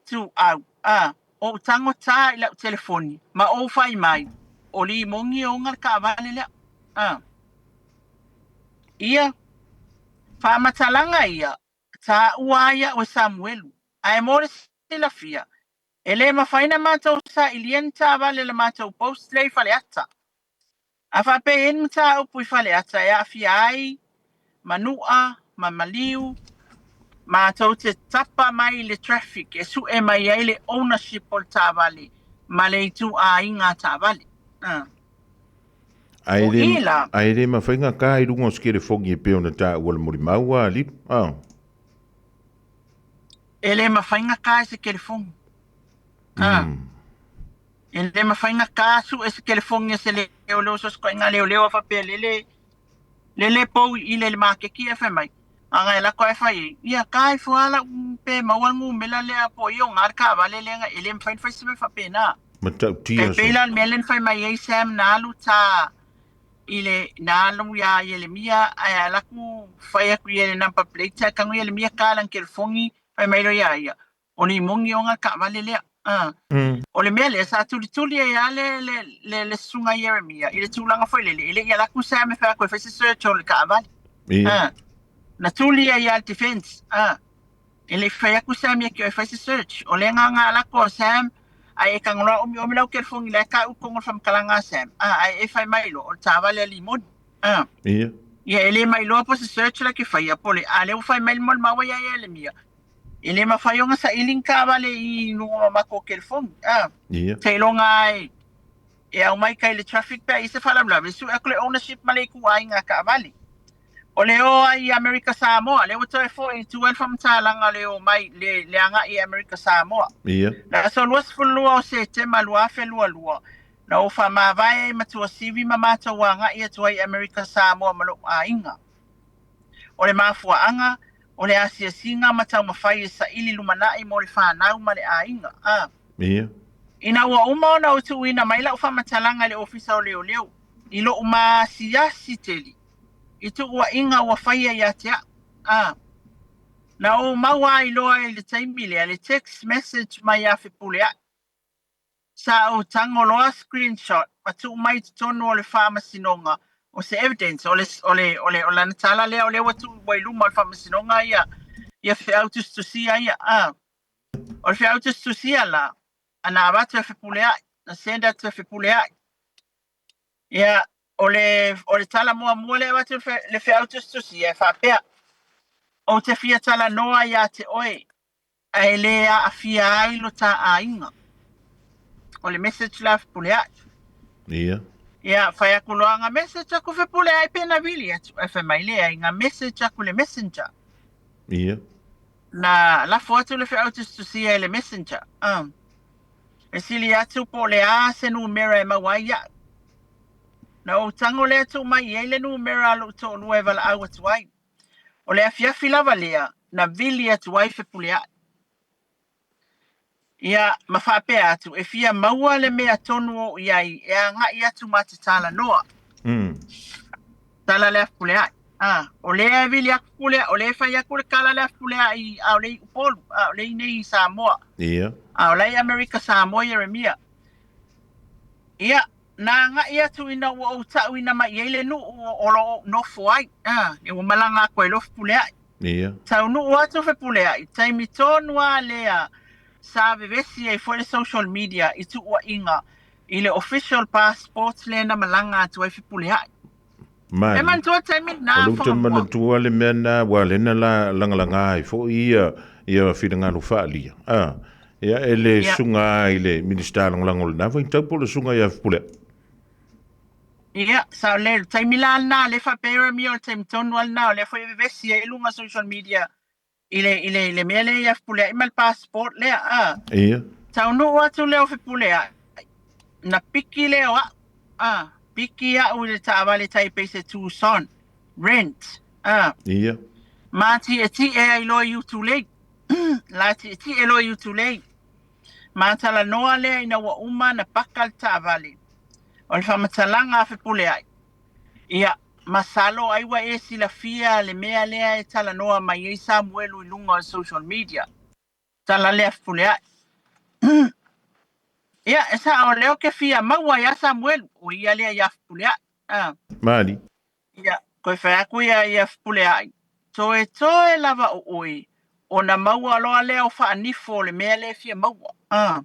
ituau, a, ou tago tā i lau telefoni ma ou fai mai, o limogi e oga le taavale lea. A. Ia, faamatalaga ia, taua ai au e Samuelu, ae mo le silafia, e le mafai ona matou sailia ni taavale i le matou post lea i Faleata. A faapea e i ai ni mataupu i Faleata e aafia ai Manua ma Maliu, matou te tapa mai i le traffic e sue mai ai le ownership o le taavale ma le ituaiga taavale. Ae le, ae le mafai ona ta i luga o se telefoni e pei ona taua le molimau a Lilo. E le mafai ona ta i se telefoni. E le mafai ona ta sue se telefoni e se leoleo so o se ituaiga leoleo a faapea lele lele pou i ile i le maketi ae fai mai ana e lako ae fai ai ia ta ifo a lau pe maua le numera lea po o ai o na le taavale lea e le mafai ona fai se mea faapena. Matautia. E pei la le mea lea na fai mai ai Sam na alu ta i le na alu iā Ielemia ae alu atu fai atu i le number plate ae tago Ielemia ta lana telefoni fai mai loa iā ia o limogi ona le taavale lea. O le mea lea sa tulituli ai lava le, le, le, le susuga Ieremia i le tulaga foi lele, e le i alu atu Sam e fai atu e fai se search o le taavale. Na tuli ai lava le defense. E le i fai atu Sam ia te oe e fai se search. O lea na na alu atu o Sam ae e tago loa omiomi lau telefoni la e tau i totonu o le faamatalaga a Sam. Ae e fai mai loa o le taavale a Limoni. Ia e le mailoa po o se search la ke faia po o le a lea ua fai mai le molimau ia Ieremia. E le mafai ona saili ni taavale i luga o matou telefoni. Ia. Seiloga lava e aumai kai le traffic pe a i ai se faalavelave, sue atu le ownership ma le ituaiga taavale. O le o ai i Amerika Samoa, lea ua toe foi i tua le faamatalaga o le o mai, le agai i Amerika Samoa. Ia. Le aso 22 o Setema 2022, na ou faamavae ai ma Tuasivi ma matou agai atu ai i Amerika Samoa ma lou aiga. O le mafuaaga, o le asiasiga ma taumafai e saili lumanai mo le fanau ma le aiga. A. Ia. Ina ua uma ona ou tuuina mai lau faamatalaga i le Ofisa o Leoleo, i lou maasiasi tele i tuuaiga ua faia ia te au. A. Na ou maua ai loa i le taimi lea le text message mai ia Fepuleai. Sa ou tago loa screenshot ma tuu mai i totonu o le faamasinoga o se evidence, o le, o le, o le, o lana tala lea o lea ua tuu i luma o le faamasinoga ia, ia feau tusitusia ia. A. O le feau tusitusia la, na avatu e Fepuleai, na send atu e Fepuleai. Ia, o le, o le tala muamua lea e avatu le feau tusitusia e faapea, Ou te fia talanoa ia te oe, ae le aafia ai lo ta aiga. O le message la Fepuleai. Ia. Ia, fai atu loa nga message aku Fepuleai pe na vili atu. Ae fai mai leai, nga message aku le messenger. Ia. Na lafo atu le feau tusitusia i le messenger. E sili atu po o le a se numera e maua ai iaʻu. Na ou tago lea tuu mai i ai le numera a lou toalua e valaau atu ai. O le afiafi lava lea na vili atu ai Fepuleai. Ia, ma faapea atu, e fia maua le mea tonu o i ai e agai atu ma te talanoa. Tala lea Fepuleai. Ah, o lea e vili atu Fepuleai, o lea e fai atu le tala lea Fepuleai, a o le i Upolu, a o le i nei i Samoa. Ia. A o la i Amerika Samoa Ieremia. Ia, na agai atu ina ua ou taʻuina mai i ai le nuu o lo o ou nofo ai. Ah, ua malaga atu ai loa Fepuleai. Ia. Taunuu atu Fepuleai, taimi tonu lava lea sa vevesi ai foi le social media i tuuaiga i le official passport lea na malaga atu ai Fepuleai. E Mali. manatua taimi O na lou te Whangamoa. manatua le mea na ua lena la lagalaga ai foi ia ia finagalo faaalia. Ah, ia e le Ia. suga ai le Minisita Lagolago o lena vaitau po o le suga ia Fepuleai. Ia, sa o le taimi la lena lea faapea Ieremia o le taimi tonu lava lena o lea foi e vevesi ai i luga o social media i le, i le, i le mea lea ia Fepuleai ma le passport lea, a. Ia. Taunuu atu lea o Fepuleai, na piki lea o au, a. Piki au i le taavale tai pei se Tucson, rent, a. Ia. Ma tietie ai loa i Utulei. La tietie loa i Utulei. Ma talanoa lea ina ua uma na paka le taavale. O le faamatalaga a Fepuleai, ia, masalo ai ua e silafia le mea lea e talanoa mai ai Samuelu i luga o social media. Tala lea Fepuleai. Ia, e sao lea ou te fia maua iā Samuelu, o ia lea iā Fepuleai. A. Mali. Ia, toe fai atu ia ia Fepuleai, toetoe lava o oe, ona maua loa lea o faanifo o le mea lea e fia maua. A.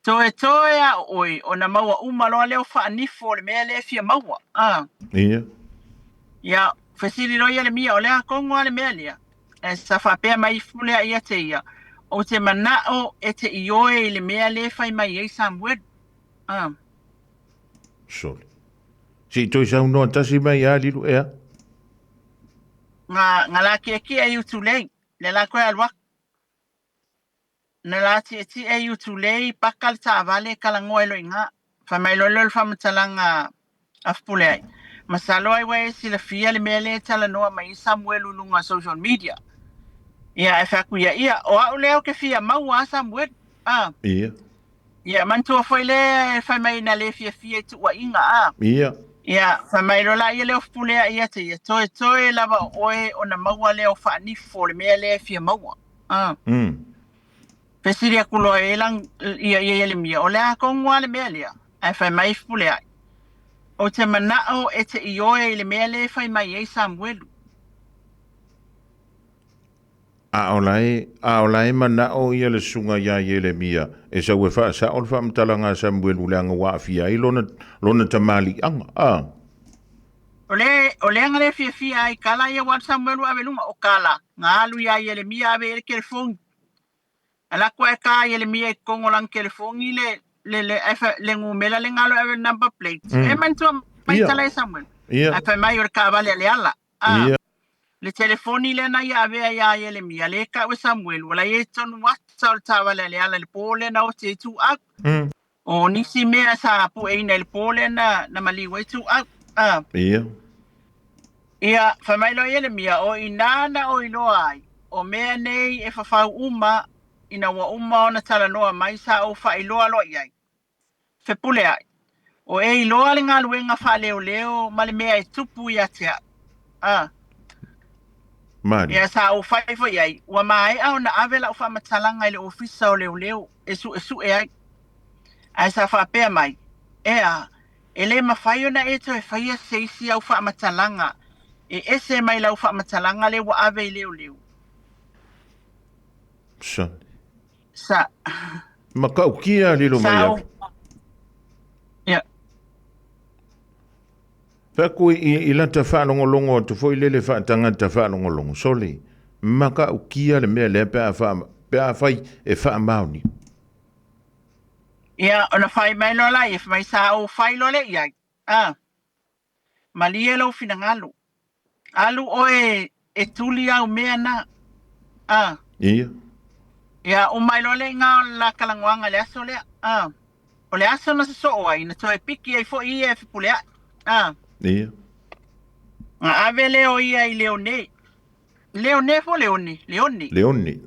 Toetoe a o oe, ona maua uma loa lea o faanifo o le mea lea e fia maua. A. Ia. Ia, fesili loa Ieremia, o le a tonu lava le mea lea? Ae sa faapea mai Fepuleai ia te ia, Ou te manao e te ioe i le mea lea e fai mai ai Samuelu. A. Sole. Se i toe saunoa tasi mai ia Lilu, ea? Nga, nga la kiekie i Utulei, le la koe alu aku. Na la tietie i Utulei, paka le taavale, kalagoa i loiga. Fai mai loa lea o le faamatalaga a Fepuleai, Masalo ai ua e silafia le mea lea e talanoa mai ai Samuelu i luga o social media. Ia, ae fai atu ia, Ia, o au lea ou te fia maua a Samuelu, a. Ia. Ia, manatua foi lea e fai mai na le fiafia i tuuaiga, a. Ia. Ia, fai mai loa laia lea o Fepuleai ia te ia, Toetoe lava o oe ona maua lea o faanifo o le mea lea e fia maua. A. Fesili atu loa e lang, ia ia Ieremia, o le a tonu lava le mea lea? Ae fai mai Fepuleai, Ou te manao e te ioe i le mea lea e fai mai ai Samuelu. A o la e, a o la e manao ia le susuga iā Ieremia e sau e faasao le faamatalaga a Samuelu leaga ua aafia ai lona, lona tamaliiaga. A. O le, o lea na le fiafia ai kala ia ua alu Samuelu ave luga o kala, na alu iā Ieremia ave i ai le telefoni. Ala atu ae ka Ieremia i totonu o lana telefoni le, le, le, ae fa, le numera le galo e ave i le number plate. E manatua mai Ia. tala e Samuelu. Ia. Ae fai mai o le taavale a Leala. A. Ia. Le telefoni lea na ia avea iā Ielemia, lea e tau e Samuelu, o la e i ai tonu ata o le taavale a Leala i le pō lea na oti ai Tuuau. O nisi mea sa pueina i le pō lea na, na maliu ai Tuuau. A. Ia. Ia, fai mai loa Ielemia, o inā na o iloa ai, o mea nei e fafau uma, ina ua uma ona talanoa mai sa ou faailoa loa i ai. Fepuleai, O e iloa le galuega faaleoleo ma le mea e tupu ia te au. A. Mali. Ia sa ou fai foi i ai, ua maea ona ave lau faamatalaga i le Ofisa o Leoleo e suesue ai. Ae sa faapea mai, Ea, e le mafai ona e toe faia se isi au faamatalaga e ese mai lau faamatalaga lea ua ave i leoleo. Sa. Sa. Matautia lilo mai Sa atu. ou. Ia. Fai atu i lata faalogologo atu foi lele faatagata faalogologo. Sole, matautia le mea lea pe a faa, pe a fai e faamaoni. Ia, ona fai mai loa laia, fai mai sa ou fai loa lea i ai. A. Malie lou finagalo. Alu oe e tuli au mea na. A. Ia. Ia, uma ai loa le iga o le la talanoaga i le aso lea. A. O le aso na sosoo ai, na toe piki ai foi ia e Fepuleai. A. Ia. Na ave lea o ia i Leone. Leone po o Leone? Leone. Leone.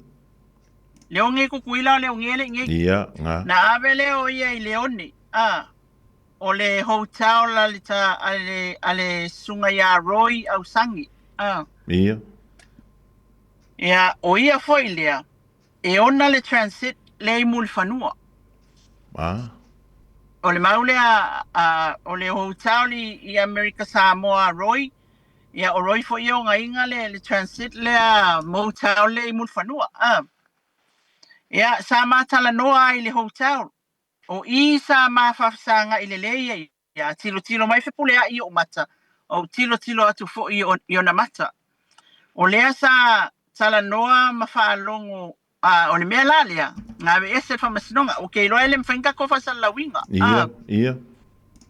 Leone i Tutuila o Leone le inei. Ia, ga. Na ave lea o ia i Leone. A. O le hotel a le, ta, a le, a le susuga ia Roy Ausagi. A. Ia. Ia, o ia foi lea, e ona le transit lea i Mulifanua. A. O le mau lea, a, o le hotel i, i Amerika Samoa a Roy, ia o Roy foi e ogaina le, le transit lea motel lea i Mulifanua. A. Ia, sa ma talanoa ai i le hotel. O i sa ma faafesagai lelei ai ia, tilotilo mai Fepuleai i ou mata, ou tilotilo atu foi i ona mata. O lea sa talanoa ma faalogo, a o le mea la lea, na aveese le faamasinoga, ou te iloa e le mafai ona tatou faasalalauina. Ia, ia.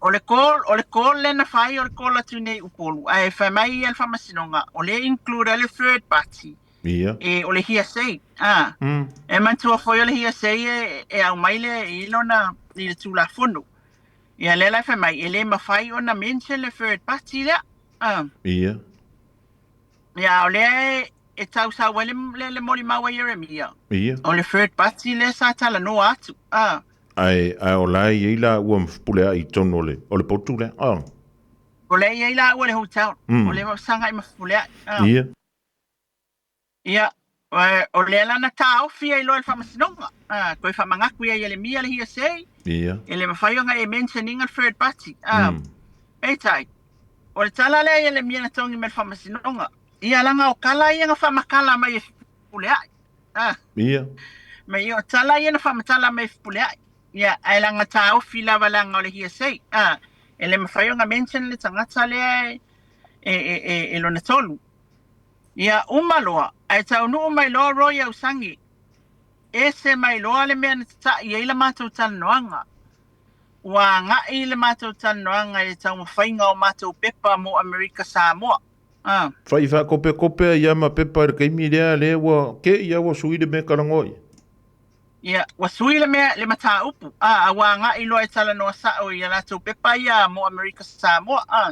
O le call, o le call lea na fai o le call atu nei i Upolu, ae fai mai ia le faamasinoga, o lea e include ai le third party. Ia. E, o le hearsay. A. E manatua foi o le hearsay e, e aumai le i lona i le Tulafono. Ia lea la e fai mai, e le mafai ona mention le third party lea. A. Ia. Ia, o lea e, e tausau ai le, le, le molimau a Ieremia. Ia. O le third party lea sa talanoa atu. A. Ae, ae o la e i ai laua ma Fepuleai i totonu o le, o le potu lea. A. O lea e i ai laua i le hotel. O lea e sagai ma Fepuleai. A. Ia. Ia, o lea la na taofi ai loa e le Faamasinoga, a, toe faamanatu ia Ieremia le hearsay, Ia. e le mafai ona e mention ina le third party. A, Peitai, o le tala lea a Ieremia na togi mai le Faamasinoga, ia leaga o tala ia na faamatala mai e Fepuleai. A, Ia. Ma ia o tala ia na faamatala mai e Fepuleai. Ia, ae leaga taofi lava leaga o le hearsay. A, e le mafai ona mention le tagata lea e, e, e, e, e lona tolu. Ia uma loa, ae taunuu mai loa Roy Ausagi, ese mai loa le mea na tatai ai la matou talanoaga. Ua agai le matou talanoaga i le taumafaiga o matou pepa mo Amerika Samoa. A. Fai faakopekope ai lava ma pepa i le taimi lea, lea ua te i lava ua sui le mea e talanoa i ai. Ia, ua sui le mea, le mataupu, a, a ua agai loa e talanoa sao i a latou pepa ia mo Amerika Samoa. A.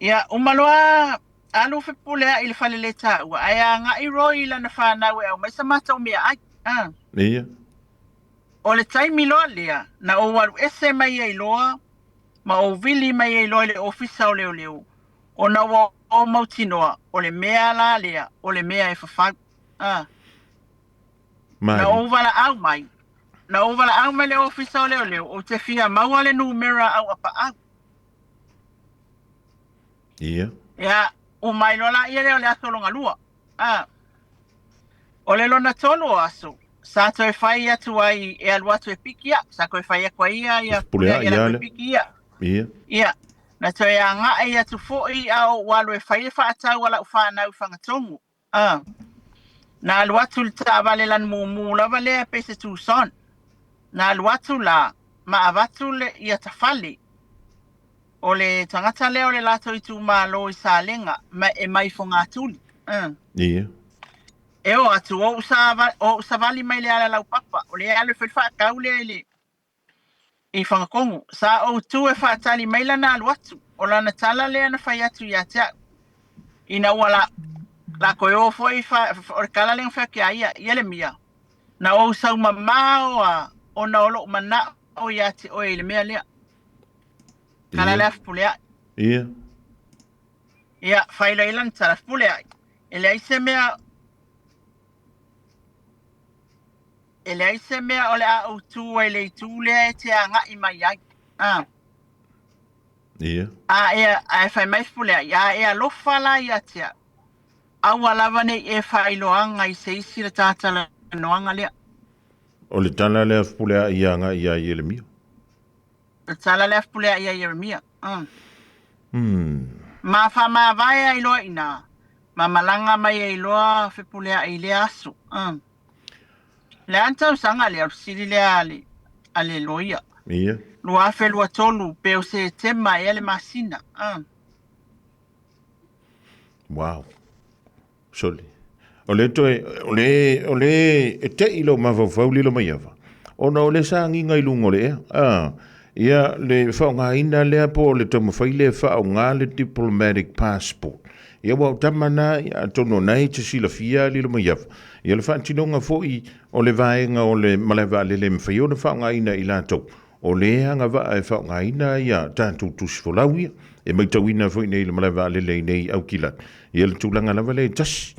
Ia, uma loa alu Fepuleai i le fale le taua, ae agai Roy i lana fanau e aumai sa matou meaai. A. Ia. O le taimi loa lea, na ou alu ese mai ai loa ma ou vili mai ai loa i le ofisa o leoleo, ona ua ou mautinoa o le mea la lea o le mea e fafau. A. Na Mali. ou valaau mai, na ou valaau mai i le ofisa o leoleo, ou te fia maua le numera auapaau. Ia. Ia, uma ai loa laia lea o le aso lona lua. A. O le lona tolu o aso, sa toe fai atu ai e alu atu e piki au, sa toe fai atu ai ia, ia Pule ia ia e le. piki ia. Ia. Ia, na toe agai atu foi a ou alu e fai le faatau a lau fanau i Fagatogo. A. Na alu atu le taavale lanu mumu lava lea pei se Tucson. Na alu atu la ma avatu le ia tafale. O le tagata lea o le latou itumalo i Salega, ma e mai Fogatuli. Ia. E oo atu, o ou o ou savali mai le ala laupapa, o lea e alu e fai le faatau lea i le i Fagakogo. Sa ou tu e faatali mai lana alu atu, o lana tala lea na fai atu ia te au. Ina ua la la toe o foi fa, o le tala lea na fai atu ia ia, Ielemia, na ou sau mamao a ona o lou manao ia te oe i le mea lea. Tala lea Fepuleai. Ia. Ia, fai loa i lana tala, Fepuleai, e leai se mea e leai se mea o le a ou tu ai i le itu lea e te agai mai ai. A. Ia. A e, ae fai mai Fepuleai, a e alofa la ia te au, aua lava ne i e faailoaga i se isi le ta talanoaga lea. O le tala lea a Fepuleai ia agai ia Ieremia. O le tala lea a Fepuleai ia Ieremia. Ma faamavae ai loa i ina, ma malaga mai ai loa Fepuleai i lea aso. Le a le tausaga lea, o le fesili lea a le, a le loia. Ia. 2023, pe o Setema ea le masina. Wow. Soli. O le toe, o le, o le e tei lou mafaufau lilo mai ava. Ona o le sa agiga i luga o le ea. Ah, ia le faaaogaina lea po o le taumafai lea e faaaoga le diplomatic passport. Ia ua o tama na, ia, atonu o na e te silafia lilo mai ava. Ia le faatinoga foi o le vaega o le malae vaalele e mafai ona faaaogaina e i latou. O le agavaa e faaaogaina ia tatou tusi folau ia, e matauina foi nei i le malae vaalele i nei i Aukilani, ia le tulaga lava lea e tasi.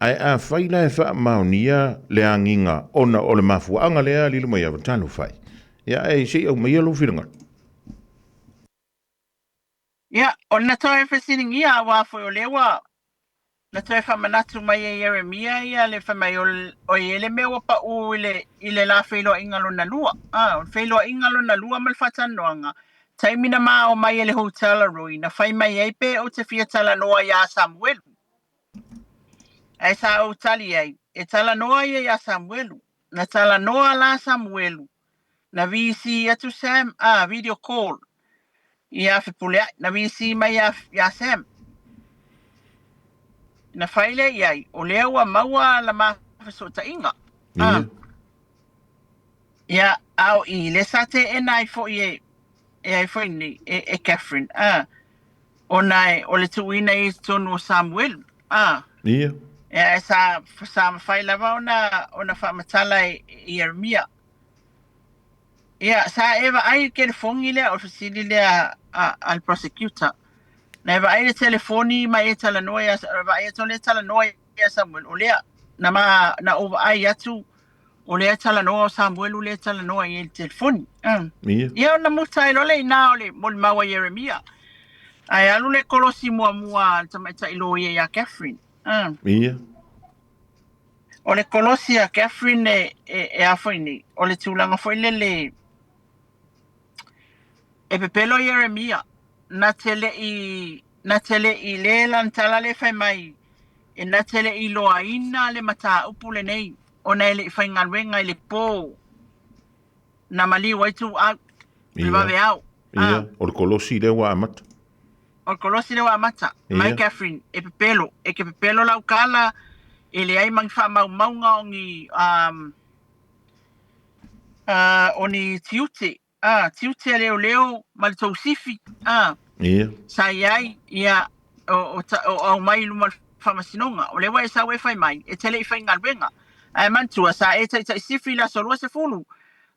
Ae afai la e faamaonia le agiga ona o le mafuaaga lea lilo mai ava, talofa e. Ia ae se i aumaia lou finagalo. Ia, o na toe fesiligia aua foi o lea ua na toe faamanatu mai e Ieremia ia le fai mai o i le mea ua pau i le, i le la feiloaiga lona lua. Ah, o le feiloaiga lona lua ma le faatalanoaga, taimi na ma o mai e le hotel a Rui, na fai mai ai pe ou te fia talanoa iā Samuelu. Ae sa ou tali ai, e talanoa ia iā Samuelu. Na talanoa la Samuelu, na VC atu Sam, ah, video call, iā Fepuleai, na VC mai iā, iā Sam. Na fai lea i ai, o lea ua maua la ma fesootaiga. Ah. Ia, a o i le sa teena ai foi e, e ai foi nei, e, e Catherine. Ah. Ona e, o le tuuina i totonu o Samuelu. Ah. Ia. Ia, e sa, sa mafai lava ona, ona faamatala e, e Ieremia. Ia, sa e vaai i le telefoni lea, o le fesili lea a, a le prosecutor. Na e vaai i le telefoni ma e talanoa ia, vaai atu o lea e talanoa ia Samuel. O lea, na, ma, na ou vaai atu, o lea e talanoa o Samuelu lea e talanoa i ai i le telefoni. Ia. Ia ona muta ai loa lea i ina o le molimau a Ieremia. Ae alu le kolosi muamua a le tamaitai loia ia Catherine. Ia. O le kolosi a Catherine e, e, e a foi nei, o le tulaga foi lele e pepelo Ieremia, na te le i, na te le i le lana tala lea fai mai, e na te le i iloaina le mataupu lenei, ona e le i faigaluega i le pō na maliu ai Tuuau, i le vaveao. Ia, o le kolosi lea ua amata. O le kolosi lea ua amata. Mai Catherine, e pepelo, e ke pepelo lau tala, e leai ma ni faamaumauga o ni, um, o ni tiute, tiute a leoleo ma le tou sifi, Ia. Sa i ai, ia, o, o, o aumai i luma o le faamasinoga. O lea ua e sau e fai mai, e te le i faigaluega. Ae manatua, sa e taitai sifi i le aso 20,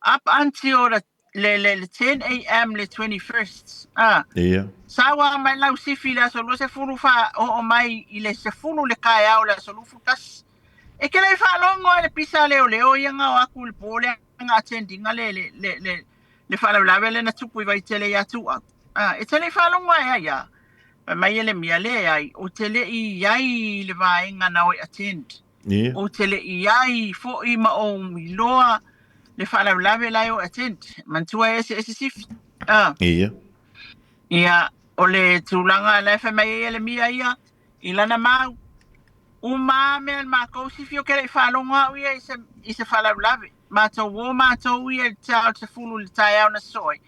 up until the le, le, le 10 a.m. le 21st. Ah. Ia. Sa ua mai lau sifi i le aso 20 fa oo mai i le 10 le taeao le aso 21. E ke le i faalogo ai le pisa a leoleo ia na o atu i le po lea na attend ina le, le, le, le, le faalavelave lea na tupu i Vaitele ia Tuuau. Ah, e te le i faalogo ai ai ia. Fai mai Ieremia, leai, ou te le i i ai i le vaega na o e attend. Ia. Ou te le i ai foi ma ou iloa le faalavelave la e o e attend. Manatua e eseese sifi. Ah. Ia. Ia, o le tulaga la e fai mai ai Ieremia ia, i lana mau, uma a mea a le matou sifi ou te le i faalogo au ia i se, i se faalavelave. Matou o matou ia i le 10 i le taeao na sosoo ai.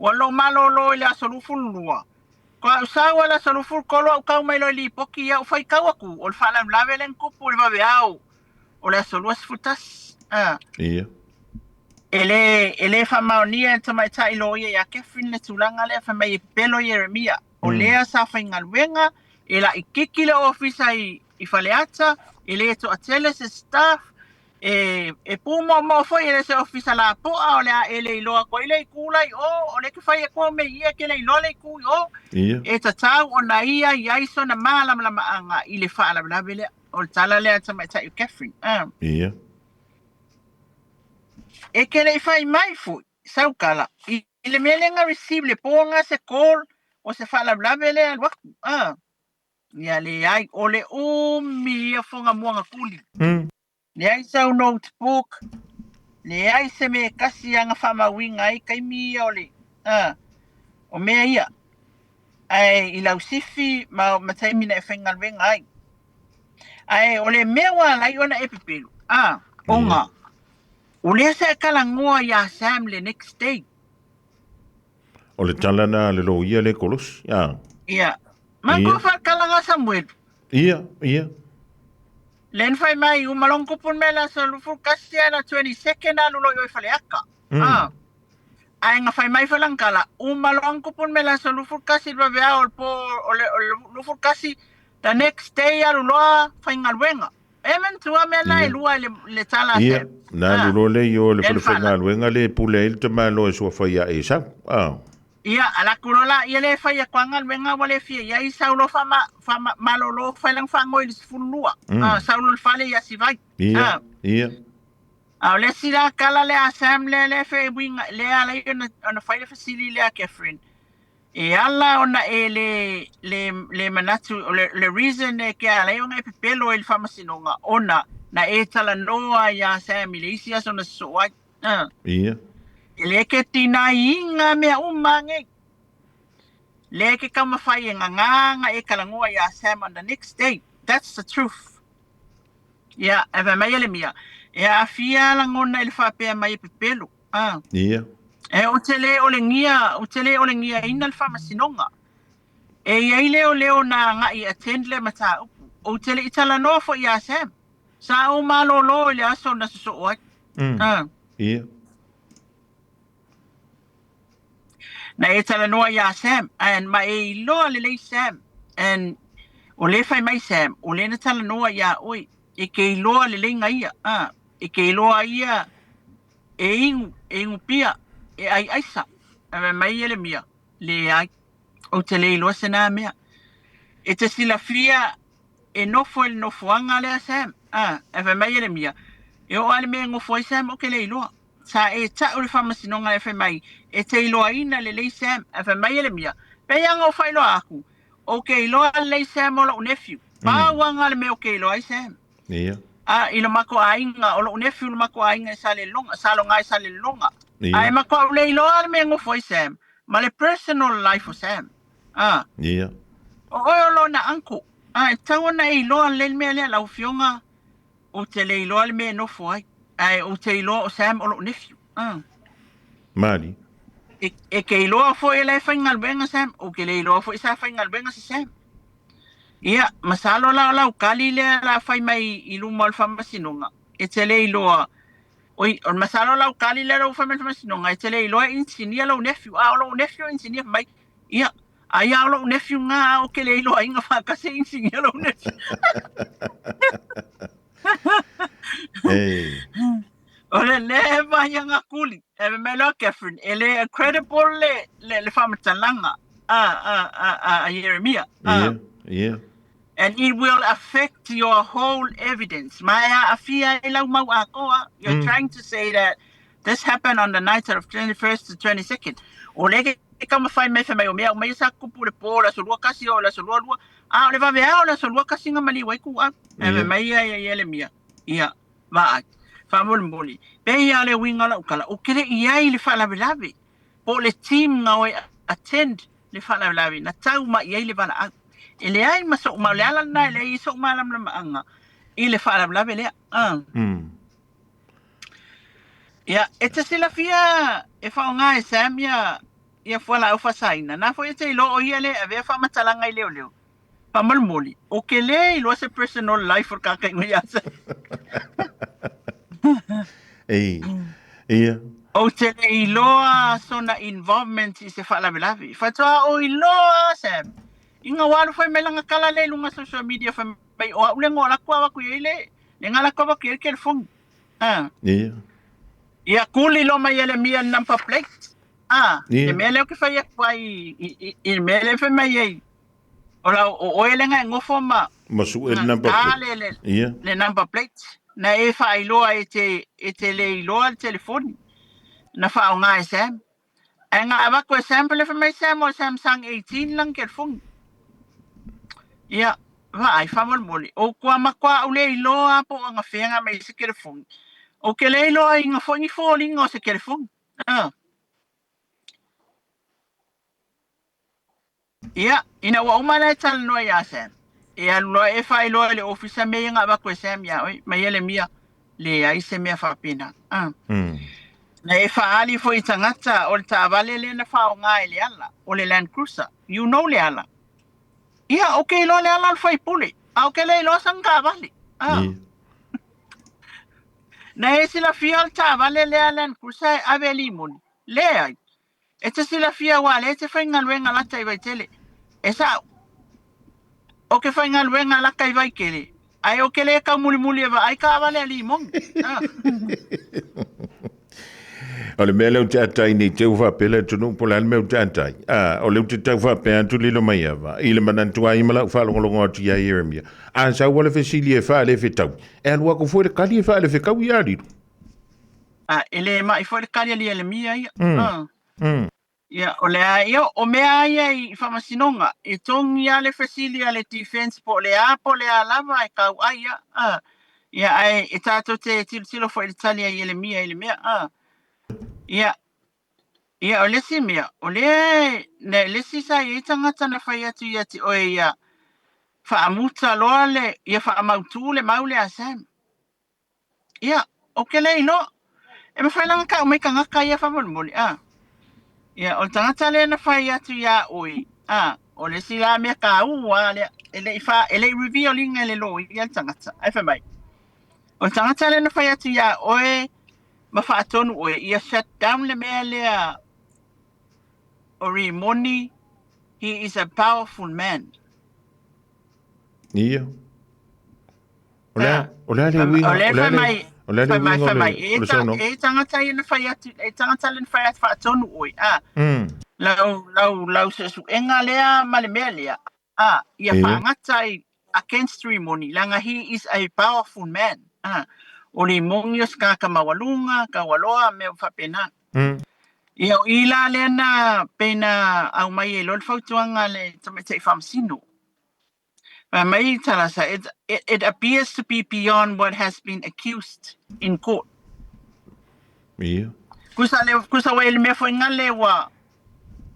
Ua lou malōlō i le aso 22. Ko a'u sau a le aso 23 a'u kau mai loa i Lipoti ia, a'u faitau atu, o le faalavelave lea na tupu i le vaveao o le aso 21. A. Ia. E le, e le faamaonia e le tamaitai loia ia Catherine le tulaga lea, fai mai e pepelo Ieremia. O lea sa faigaluega, e laititi le ofisa i, i Faleata, e le toatele se staff, e, e pūmaomao foi, e le se ofisa lapoa, o le a e le iloa atu ai le itu la i o, o lea e te fai atu au mea ia e te le iloa le itu i o. Ia. E tatau ona ia i ai sona malamalamaaga i le faalavelave lea. O le tala lea a le tamaitai o Catherine. Ah. Ia. E te le i fai mai foi sau tala i le mea lea na receive le po na se call o se faalavelave lea alu atu. Ah. Ia leai, o le umi ia foga muaga tuli. Leai sau notebook, leai se mea e tasi aga faamauina ai taimi ia o le, ah, o mea ia. Ae i lau sifi ma, ma taimi na e faigaluega ai. Ae o le mea ua ala ai ona e pepelu, ah, ona o lea sa e talanoa ia Sam le next day. O le tala na a le loia le kolosi. Ah. Ia. Ma ko whakalaga Samuel. Ia, ia. Len fai mai uma long kupun me la so lufu kasi ala 22nd alu lo i Faleata. Ah. Ai nga fai mai falangkala uma long kupun me la so lufu kasi ba vea o po o le lufu kasi the next day alu loa faigaluega. E manatua mea la e lua i le, le tala a Ia, Sam. na Ah. alu loa lea i o le Len fale fala. faigaluega le pule ai le tamaloa e suafai ia Esau. Ah. Ia, ala atu loa la ia le fai atu a galuega ua le fia i ai sau loa faama, faama, malolo fai lana faanoi i le 12. Ah, sau loa i le fale ia Sivai. Ia, Ah. ia. A o le isi la tala lea a Sam lea lea fe uiga, lea ala ai ona, ona fai le fesili lea a Catherine. E ala ona e le, le, le manatu, o le, le reason e ke ala ai ona e pepelo i le faamasinoga, ona na e talanoa iā Sam i le isi aso na sosoo ai. Uh. Ia. E le ke tinaiina mea uma nei. Le ke taumafai e gagā na e talanoa iā Sam on the next day. That's the truth. Ia, e fai mai e le mia, e aafia lagona i le faapea mai e pepelo. Ah. Ia. E ou te le olegia, ou te le olegiaina le faamasinoga. E i ai leoleo na agai e attend lea mataupu. Ou te le i talanoa foi iā Sam. Sa ou malōlō i le aso na sosoo ai. Ah. Ia. Na e talanoa iā Sam, and ma e iloa lelei Sam, and o lea e fai mai Sam, o lea na talanoa iā oe, e ke iloa leleiga ia, ah, e ke iloa ia e inu, e inu pia, e ai aisa. Ae fai mai Ieremia, Leai, ou te le iloa se na mea. E te silafia e nofo i le nofoaga lea, Sam? A, ae fai mai Ieremia, E oo lava le mea e nofo ai Sam, ou te le iloa. Sa e tau le faamasinoga lea fai mai, E te iloaina lelei Sam? Ae fai mai Ieremia, Pei lava ona ou faailoa atu, ou te iloa lelei Sam o lou nephew. Pau lava le mea ou te iloa ai Sam. Ia. A, i lo matou aiga, o lou nephew lo matou aiga i Salelologa, Saloga i Salelologa. Ia. Ae matou le iloa le mea e nofo ai Sam, ma le personal life o Sam. A. Ia. O oe o lona uncle. A, e tatau ona e iloa lelei le mea lea, lau afioga, ou te le iloa le mea e nofo ai. Ae ou te iloa o Sam o lou nephew. A. Mali. E, e ke iloa foi e la e faigaluega Sam, ou ke le iloa foi sa faigaluega se Sam. Ia, masalo la o lau kali lea la fai mai i luma o le faamasinoga, e te le iloa, oi, o le masalo lau kali lea ua fai mai le faamasinoga, e te le iloa e inisinia lou nephew, a o lou nephew e inisinia, fai mai, ia, ai a o lou nephew nga a ou ke le iloaina faatasi e inisinia lou nephew. Ei. O le leva ia nga kuli. E fai mai loa Catherine, e le credible le, le, le faamatalaga a, a, a, a, a Ieremia. A. Ia, ia. And it will affect your whole evidence. Ma e aafia ai lau mau atoa. You're trying to say that this happened on the night of 21st to 22nd. O lea ke taumafai mai fai mai o mea uma ia sa tupu i le po o le aso 21 o le aso 22. A o le vaveao o le aso 21 na maliu ai ku au. E fai mai ia ia Ieremia. Ia. Vaai. Faamolemole, pei lava le uiga o lau tala, ou te le i ai i le faalavelave, po o le team na o e attend le faalavelave, na tau mai i ai le valaau. E leai ma sou, ma o le ala lena e leai ai sou malamalamaaga i le faalavelave lea. Ia, e te silafia e faaaoga e Sam ia Ia fualaau faasaina, na foi e te iloa o ia lea e avea faamatalaga i leoleo. Faamolemole, ou ke le iloa se personal life o le tagata i iā Sam. Ei, ia. Ou te le iloa sona involvement i se faalavelave. Faatoa ou iloa Sam, ina ua alu fai mai lana tala lea i luga social media fai mai o au le na alu atu avatu i ai le le na alu atu avatu i ai le telefoni. Ah. Ia. Ia kuli loa mai e le mia le number plate. Ah, le mea lea ou te fai atu ai i le mea lea e fai mai ai. O lau o oe le na e nofo ma Ma suʻe le number plate. Le, le number plate. Na e faailoa e te le iloa le telefoni. Na faaaoga e Sam. Ae na avatu e Sam le fai mai Sam o le Samsung 18 lana telefoni. Ia, vaai faamolemole. O kua matua au le iloa po o anafea na aumai ai se telefoni. Ou te le iloa ina foi ni foliga o se telefoni. Ah. Ia, ina ua uma la e talanoa iā Sam, e alu loa e faailoa i le ofisa mea ia na avatu e Sam iā oe, mai Ielemia, leai se mea faapena. Ah. Na e faaali foi i tagata o le taavale lea na faaaoga e Leala, o le Land Cruiser. You know Leala. Ia, ou te iloa Leala o le faipule, a ou te le iloa sana taavale. Ah. Na e silafia o le taavale lea Land Cruiser e ave e Limoni? Leai. E te silafia aua o lea e te faigaluega lata i Vaitele. E sa'o. Ou te faigaluega lata i Vaitele, ae ou te le taumulimuli e vaai taavale a Limoni. Ah. O le mea lea ou te atai nei te ua faapea le atunuu po o le a le mea ou te atai. Ah, o lea ou te tau faapea atu Lilomaiava, i le manatu ai ma lau faalogologo atu iā Ieremia. A sau le fesili e faalefetaui, e alu atu foi le tali e faalefetaui ia Lilo. Ah, e le ma'i foi le tali a Ielemia ia. Ah. Ia, o le a ia, o mea ia i faamasinoga, e togi lava le fesili a le defense po o le a po o le a lava e tauai ia. Ah. Ia, ae e tatou te tilotilo foi i le tali a Ielemia i le mea. Ah. Ia, ia o le isi mea, o lea, na, le isi sa i ai tagata na fai atu ia te oe ia faamuta loa le, ia faamautu le mau lea a Sam. Ia, ou te le iloa. E mafai la ona tau mai tagata ia faamolemole, a. Ia, o le tagata lea na fai atu iā oe, a, o le isi la mea taua lava lea, e le i fa, e le i reveal ina e le loia le tagata, ae fai mai, o le tagata lea na fai atu iā oe ma faatonu oe, ia shut down le mea lea o Rimoni, he is a powerful man. Ia. O le a, o le a le uiga, o le a le, mai, o le a le uiga o le, o le saunoaga. E tagata ia na fai atu, e tagata lea na fai atu faatonu oe, a. Lau, lau, lau suesuega lea ma le mea lea, a, ia faagata ai against Rimoni, leaga he is a powerful man, a. O Rimoni o se tagata maualuga, taualoa, mea faapena. Ia, o i la lea na pei na aumai ai loa le fautuaga a le tamaitai faamasino. Fai mai Tarasa, it, it, it appears to be beyond what has been accused in court. Ia. Kusa le kusa ua i le mea foi ngale ua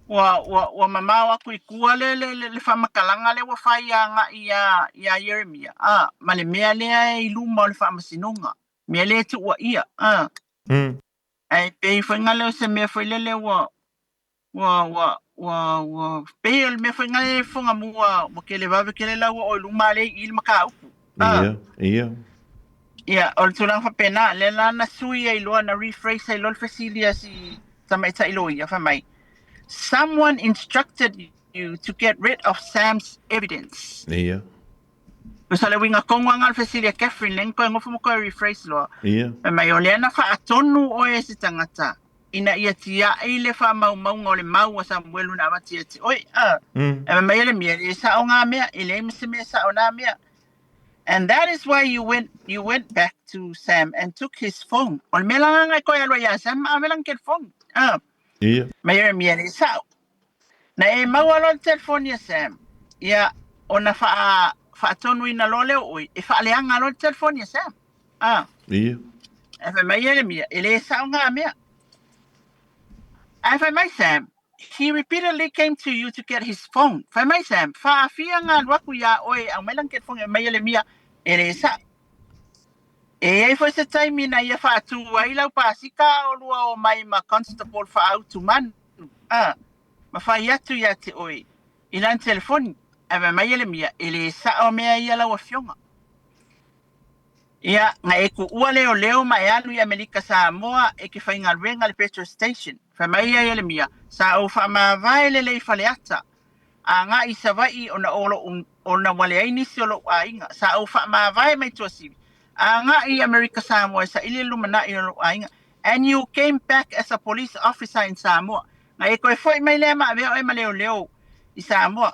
ua ua ua mamao aku i tua le le le, le faamatalaga lea ua fai agai iā iā Ieremia, a ma le mea lea e i luma o le faamasinoga, mea lea e tuuaia, a. Ae pei foi ngale o se mea foi lele ua Ua, ua, ua, ua, pei o le mea foi lena e fofoga mua, ua televave tele la ua oo i luma lea i i le mataupu. Ah. Ia, ia. Ia, o le tulaga faapena, lea la na sui ai loa, na rephrase ai loa le fesili a si tamaitai loia, fai mai, Someone instructed you to get rid of Sam's evidence. Ia. Tusa le uiga tonu lava lena o le fesili a Catherine, lea na toe nofo ma toe rephrase loa. Ia. Fai mai, o lea na faatonu oe e se tagata, ina ia tiai le faamaumauga o le mau a Samuelu na avatu ia te oe. A. Ae fai mai Ieremia, e le sao ngā mea, e leai ma se mea sao nā mea. And that is why you went, you went back to Sam and took his phone. O le mea la lena e toe alu ai ia Sam ma ave lana telefoni. A. Ia. Mai Ieremia, e le sao. Na e maua loa le telefoni a Sam, ia, ona faa, faatonuina loa lea o oe, e faaleaga loa le telefoni a Sam. A. Ia. Ae fai mai Ieremia, e le sao ngā mea. Ae fai mai Sam, he repeatedly came to you to get his phone. Fai mai Sam, faafia ngā alu aku iā oe e aumai lana telefoni, fai mai Ieremia, e le sao. E i ai foi se taimi na ia faatū ai lau pasika a olua omai ma Constable Faautu Manu. A. Ma fai atu ia te oe i lana telefoni, ae fai mai Ielemia, E le sao mea ia lau afioga. Ia, na e tuua leoleo ma e alu i Amerika Samoa e te faigaluega i le petrol station. Fai mai ia Ielemia, Sa ou faamavae lelei i Faleata, agai i Savaii ona o lou ona ua leai nisi o lou aiga. Sa ou faamavae mai Tuasivi, agai i Amerika Samoa e saili le lumanai o lou aiga. And you came back as a police officer in Samoa. Na e toe foi mai lea ma avea oe ma leoleo i Samoa.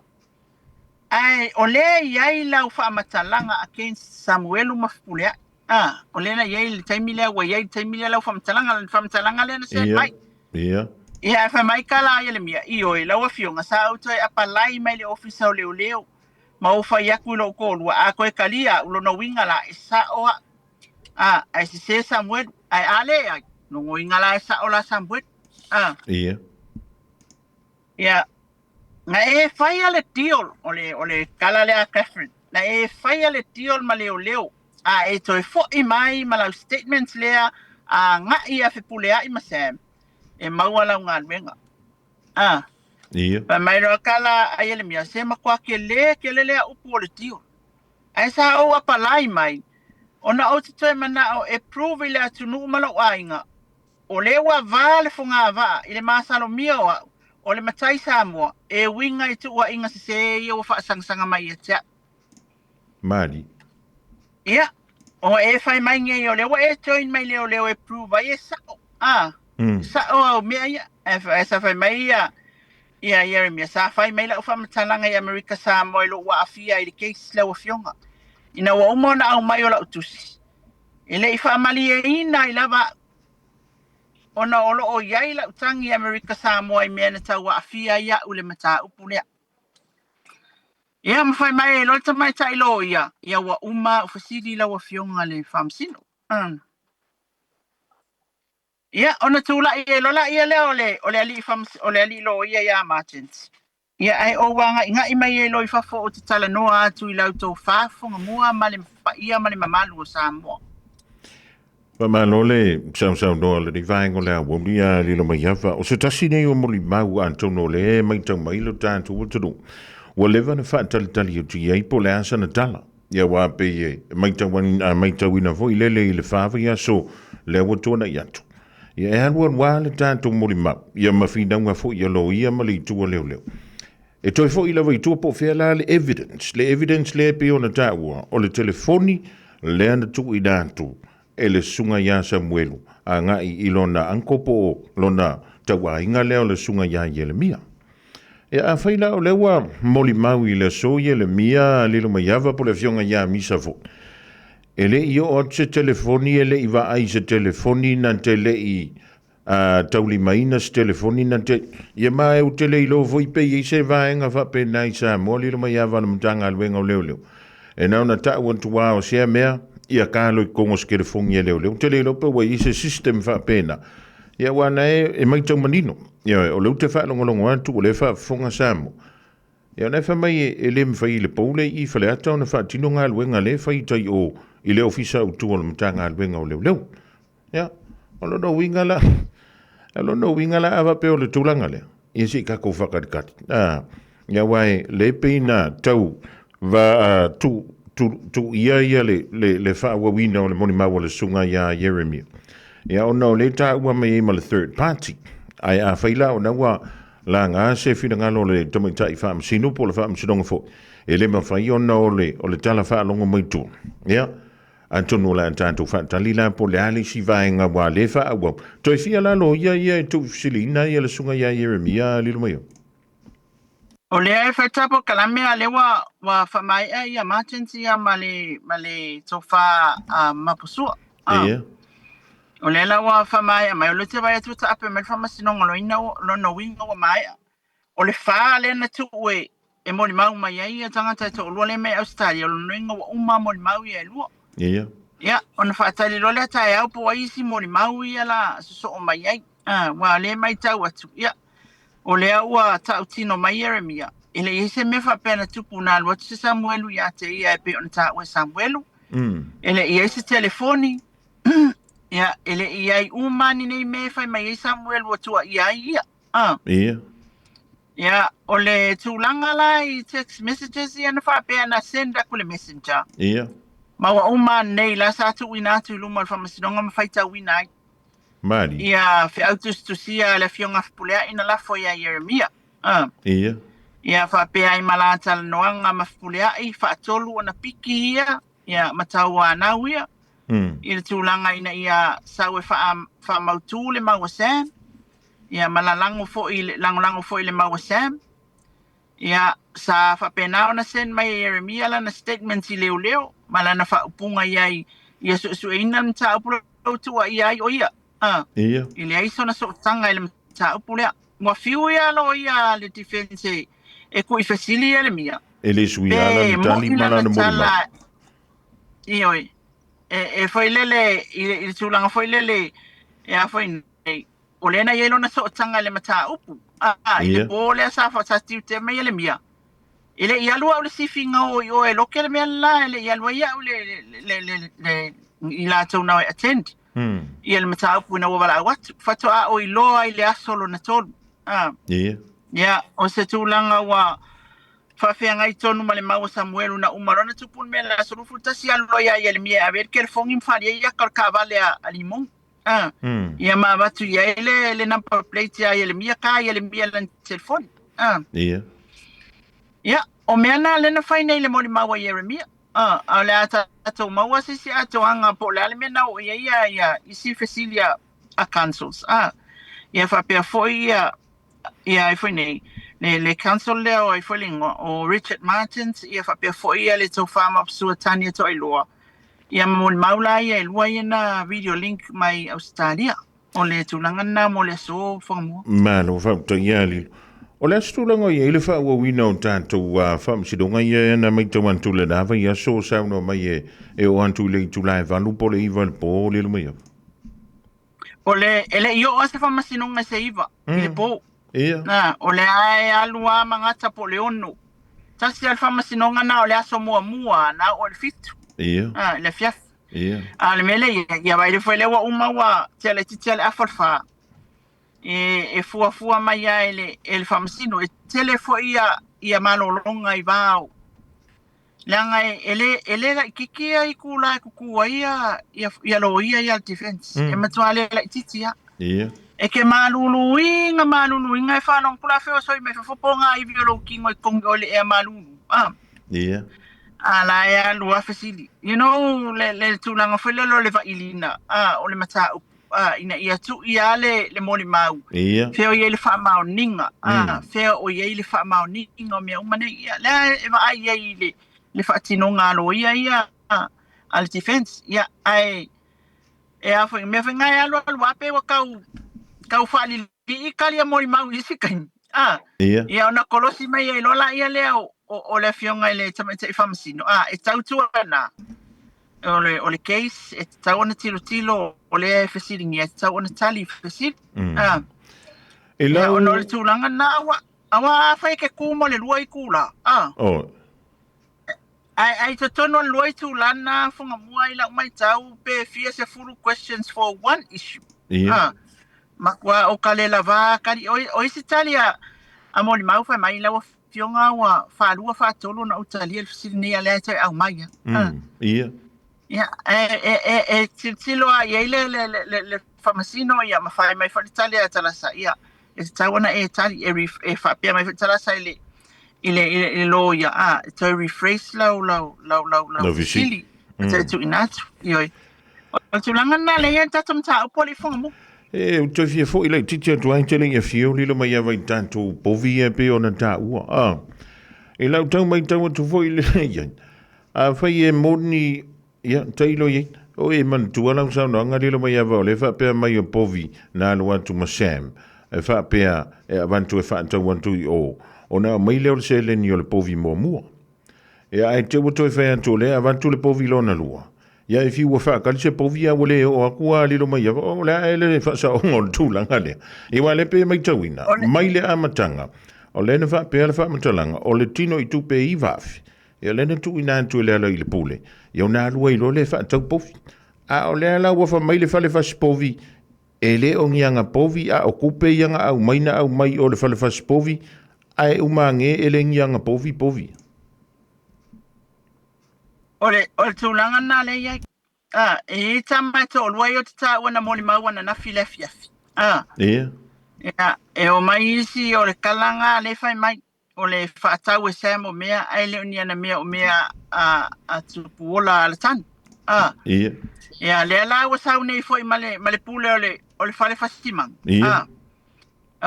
Ae o lea e i ai lau faamatalaga against Samuelu ma Fepuleai. Ah, o lea na i ai le taimi lea, ua i ai le taimi lea lau faamatalaga, le faamatalaga lea na send mai. Ia. Ia, ae fai mai ka la Ielemia, Ioe, lau afioga, sa ou toe apalai mai le ofisa o leoleo, ma ou fai atu i lou toalua, a toe talia au, lona uiga la, e sao au. Ah, ae sese Samuelu, ae a leai, lona uiga la e sao la Samuelu. Ah. Ia. Ia, na e faia le deal, o le, o le tala lea a Catherine, na e faia le deal ma leoleo, a e toe foi mai ma lau statements lea agai ia Fepuleai ma Sam, e maua lau galuega. Ah. Ia. Fai mai loa ka la a Ielemia, se matua kele tele lea upu o le deal. Ae sa ou apalai mai, ona ou te toe manao e prove i le atunuu ma lou aiga, O lea ua va le fogavaa i le masalomia o au, o le matai Samoa, e uiga i tuuaiga sese ia ua faasangasaga mai ia te au. Mali. Ia, o e fai mai nei o lea ua e join mai leoleo e prove ai e sao. A, Mm. sao au mea ia. Ae sa fai mai ia, ia Ieremia, sa fai mai lau faamatalaga i Amerika Samoa i lou aafia i le case lau afioga. Ina ua uma ona aumai o lau tusi, e le i faamalieina ai lava au, ona o lo o i ai lau tagi i Amerika Samoa i mea na tau aafia ai au i le mataupu lea. Ia, ma fai mai ai loa le tamaitai loia, ia ua uma au fesili i lau Afioga le Faamasino. Mm. Ia, ona tulai ai loa laia lea o le, o le alii faamas, o le alii loia ia Martins. Ia, ae ou aga'iga'i mai ai loa i fafo ou te talanoa atu i la outou faafofoga mua ma le paia ma le mamalu o Samoa. Faamalo le sausaunoa o lenei vaega o le aoauli a lilo mai ava. O se tasi nei o molimau atonu o lea e matau mai lo tatou atunuu, ua leva ona faatalitali atu i ai po o le a sana tala. Ia aua pei e matauina foi lele i le fa vaiaso lea ua tuanai atu. Ia e alualu lava le tatou molimau, ia ma finauga foi a loia ma le itu a leoleo. E toe foi lava i tua po o fea la le evidence, le evidence lea e pei ona taua, o le telefoni lea na tuuina atu e le susuga ia Samuelu agai i lona uncle po o lona tauaiga lea o le susuga ia Ielemia. Ia afai la o lea ua molimau i le aso Ielemia Lilomaiava po o le afioga ia Misa foi, E le i oo atu se telefoni, e le i vaai i se telefoni na te le i taulimaina se telefoni na te... Ia ma e ou te le iloa foi pe i ai se vaega faapena i Samoa lilo mai ava a le Matagaluega o Leoleo. E na ona tau atu lava o sea mea, ia kalo i totonu o se telefoni a leoleo. Ou te le iloa pe ua i ai se system faapena. Ia aua na e matau manino. Ia o lea ou te faalogologo atu o lea e faafofoga Samoa. Ia ona e fai mai e le mafai i le pou lea i Faleata ona faatino galuega lea e fai i tai o i le ofisa autu o le Matagaluega o Leoleo. Ia, o lona uiga la, o lona uiga la a faapea o le tulaga lea, ia se i tatou faatalitali. A, ia aua e le pei na tau va, tu, tu, tuuia ia le, le, le faaauauina o le molimau a le susuga ia Ieremia. Ia ona o lea e taua mai ai ma le third party. Ae afai la ona ua laga se finagalo o le tamaitai faamasino po o le faamasinoga foi, e le mafai ona o le, o le tala faalogo mai tua. Ia, atonu o le a tatou faatali la po o le a le isi vaega ua le faaauau. Toe fia la loia ia e tuufesiliina ia le susuga ia Ieremia Lilomaiava. O lea e fai polokalame a lea ua, ua faamaea ia Martins ia ma le, ma le tofa a Mapusua. Ah. Ia. O lea la ua faamaea mai, o lea ou te vaai atu ua taape mai le faamasinoga loina, lona uiga ua maea. O le fa lea na tuu e, e molimau mai ai ia tagata e toalua lea mai Ausetalia, o lona uiga ua uma molimau ia e lua. Ia. Ia, ona faatali loa lea taeao po o ai isi molimau ia la sosoo mai ai. Ah, aua o lea e matau atu, ia, o lea ua tautino mai Ieremia, e le i ai se mea faapea na tupu na alu atu se Samuelu ia te ia e pei ona taua e Samuelu. E le i ai se telefoni, ia, e le i ai uma ni nei mea e fai mai ai Samuelu ua tuuaia ai ia. Ah. Ia. Ia, o le tulaga la i text messages ia na faapea na send aku le messenger. Ia. Ma ua uma nei la sa tuuina atu i luma o le faamasinoga ma faitauina ai. Mali. Ia feau tusitusia a le Afioga a Fepuleai na lafo ia Ieremia. Ia. Ia faapea ai ma la talanoaga ma Fepuleai, faatolu ona piki ia, ia ma tauanau ia, i le tulaga ina ia sau e faamautu le mau a Sam, ia ma lalago foi, lagolago foi i le mau a Sam. Ia, sa faapena ona send mai e Ieremia lana statement i leoleo ma lana faaupuga i ai ia suesueina le mataupu lea ua tuuaia ai o ia. Ia. E leai sona sootaga i le mataupu lea. Ua fiu ia loia a le defense e kuifesili Ieremia. E le suia lana tali ma lana molimau. Ioe. E foi lele i le tulaga foi lele e a foi nei, o lea na i ai lona sootaga i le mataupu. I le po lea sa tiute mai Ieremia, e le i alu au i le sifiga o i o e loke le mea le la, e le i alu ai au le i latou na o e attend ia le mataupu ina ua valaau atu. Faatoa ou iloa i le aso lona tolu. Ia, o se tulaga ua faafeagai tonu ma le mau a Samuelu na uma loa ona tupu le mea i le aso 21 alu loa ia Ieremia e ave ai le telefoni ma faali ai aka o le taavale a Limoni. Ia ma avatu i ai le number plate ia Ieremia, ta Ieremia lana telefoni. Ia, o mea na lea na fai nei i le molimau a Ieremia. A o le a tatou maua se isi atoaga po o le a le mea na oo i ai ia isi fesili a councils. Ia faapea foi ia ia ai foi nei le council lea o ai foi le igoa o Richard Martins, ia faapea foi ia le tofa Mapsua Tania Toailoa, ia ma molimau la ia e lua ia na video link mai Ausetalia. O le tulaga lena mo le aso Whangamua. Malo faafetai ia Lilo. O le a se tulaga o i ai le faaauauina o tatou faamasinoga ia na matau atu i lena vaiaso o saunoa mai e oo atu i le itula e 8 po o le 9 i le po Lilo Maiava? O le, e le i oo lava se faamasinoga i se 9 i le po. Ia. Na, o lea e alu lava ma gata po o le 6. Tasi lava le faamasinoga na o le aso muamua na oo i le 7. Ia. I le afiafi. Ia. A o le mea lea ia, ia vaai foi lea ua uma ua tea laitiiti lava le afa o le fa. E fuafua mai lava e le, e le faamasino. E tele foi ia, ia malologa i va o, leaga e le, e le laitiiti ia itula e tutu ai ia, ia, ia loia ia a le defense. E matua le laitiiti lava. Ia. E ke maluluina, maluluina e faalogo atu la feosoi mai fafo po o ngā iwi o lou kino i togi oe le ea malulu. Ia. A la e alu lava fesili. You know, le, le tulaga foi lele o le vailina, o le mataupu, ina ia tuu ia le, le molimau. Ia. Fea o i ai le faamaoniga, fea o i ai le faamaoniga o mea uma nei. Ia, lea e vaai i ai i le, le faatinoga a loia ia a le defense. Ia, ae e a foi, mea foi na e alu alu lava pe ua tau, tau faalilii tali a molimau i isi taimi. Ia. Ia ona kolosi mai ai loa laia lea o, o, o le afioga i le tamaitai faamasino, e tautua na o le case, e tatau ona tilotilo, o lea e fesiligia, e tatau ona tali i fesili. E Ia, lau ona o le tulaga lena, aua, aua afai e te tu mo le lua itula, Ae ai totonu o le lua itula lena Fugamua i lau matau pe fia sefulu questions for one issue. Ia. Matua o ka le lava kali o isi tali a a molimau fai mai lau afioga ua faalua faatolu ona ou talia le fesili nei a lea e toe aumai a. Ia. Ia, e tilotilo lava i ai le le le le faamasino ia ma fai mai foi le tali a Talasa ia e tatau ona e tali e, e faapea mai foi Talasa i le i le i le, i le loia a e toe rephrase lau lau lau lau lau fesili e toe tuuina atu. Ioe. O le tulaga lena lea e i ai le tatou mataupu o le ifoga mu. E, ou te fia foi laitiiti atu ai tele ia fio lilo mai ava i tatou povi ia pei ona taua. E lau tau matau atu foi le ia. Afai e moni, ia, tailo i ai. O e manatua lau saunoaga lilo mai ava o lea faapea mai o povi na alu atu ma Sam. E faapea e avatu e faatau atu i o, ona aumai lea o le seleni o le povi muamua. Ia, ae te ua toe fai atu o lea e avatu le povi lona lua. Ia, e fiu ua faatali se povi a ua le oo atu a lilo mai ava, o le a ea le faasaoga o le tulaga lea. Ia, aua o lea pei e matauina, mai le amataga, o lea na faapea le faamatalaga, o le tino i tupe e 9,000, Ia lea na tuuina atu e le ala i le pule, ia ona alu ai loa lea e faatau povi. A o lea la ua fai mai le fale fasi povi, e le o ni aga povi a o tupe ia na aumai na aumai o le fale fasi povi, Ae uma ge e le ni aga povi povi. O le tulaga lena lea i ai. Ah, e i tama e to'alua ia o te tāua na molimau ananafi i le afiafi. Ah, ia, e o mai isi o le kalaga lea e fai mai, o le faatau e Sam o mea, ae le o ni ana mea o mea a Tupuola Alatanu. Ah, ia, lea la ua sau nei foi ma le pule o le fale fasimaga. Ah,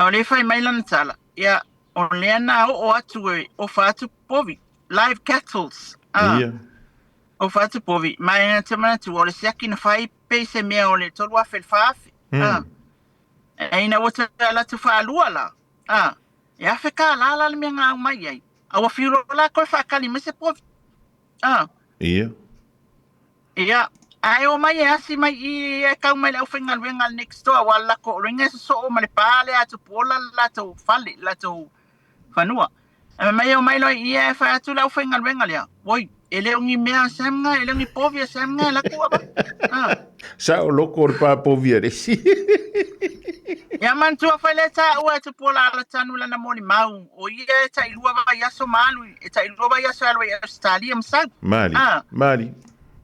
o lea fai mai lana tala, ia, o lea na oo atu e ofa atu povi, live cattles. Ah, ofa atu povi, ma e na te manatu, o le siaki na fai pe se mea o le 3,000 le 4,000. Ah, e ina ua te ala atu faalua la. Ah, e afe ka la la le mea ngā au mai ai. A ua fiulo la koe whaakali me se povi. Ah, ia, ae o mai e asi mai i e kau mai le au whaingaluenga le next door wa lako o ringa se so o ma le pāle atu puola le latou fale, latou fanua. E mai o mai loi ia e whai atu le au whaingaluenga lea. Oi, e le o ni mea Sam nga, e le o ni povi a Sam nga, la kua ba. Ah. Sa o loko o le pā povi a resi. Ia mantua fai le tā ua e Tupuola Alatanu lana moli mau. O ia e tai lua vai aso malu, e tai lua vai aso alu i Australia masau. Mali. Ah. Mali.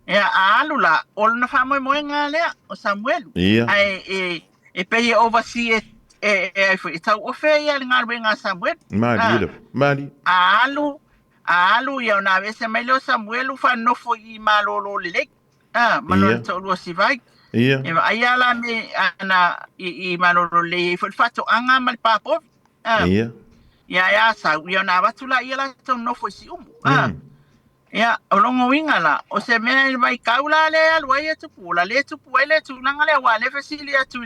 Ia, a alu la, o lona faamoemoega lea, o Samuelu. Ae e pei e oversee e ai foi, e tau ofe ia le galuega a Samuelu. Mali Ah. le. Mali. A alu ia ona avese mai lea o Samuelu faanofo i malōlō lelei. Ah, ma lona to'alua sivai. E vaai ala me ana i malōlō lelei ai foi le faatoaga ma le papovi. Ah, ia e a sau, ia ona avatu la ia latou nofo i siumu. Ah, ia, o longo uiga la, o se mea i vai kau la le alu ai e tupu, la le tupu ai le tulaga lea, ua le fesili atu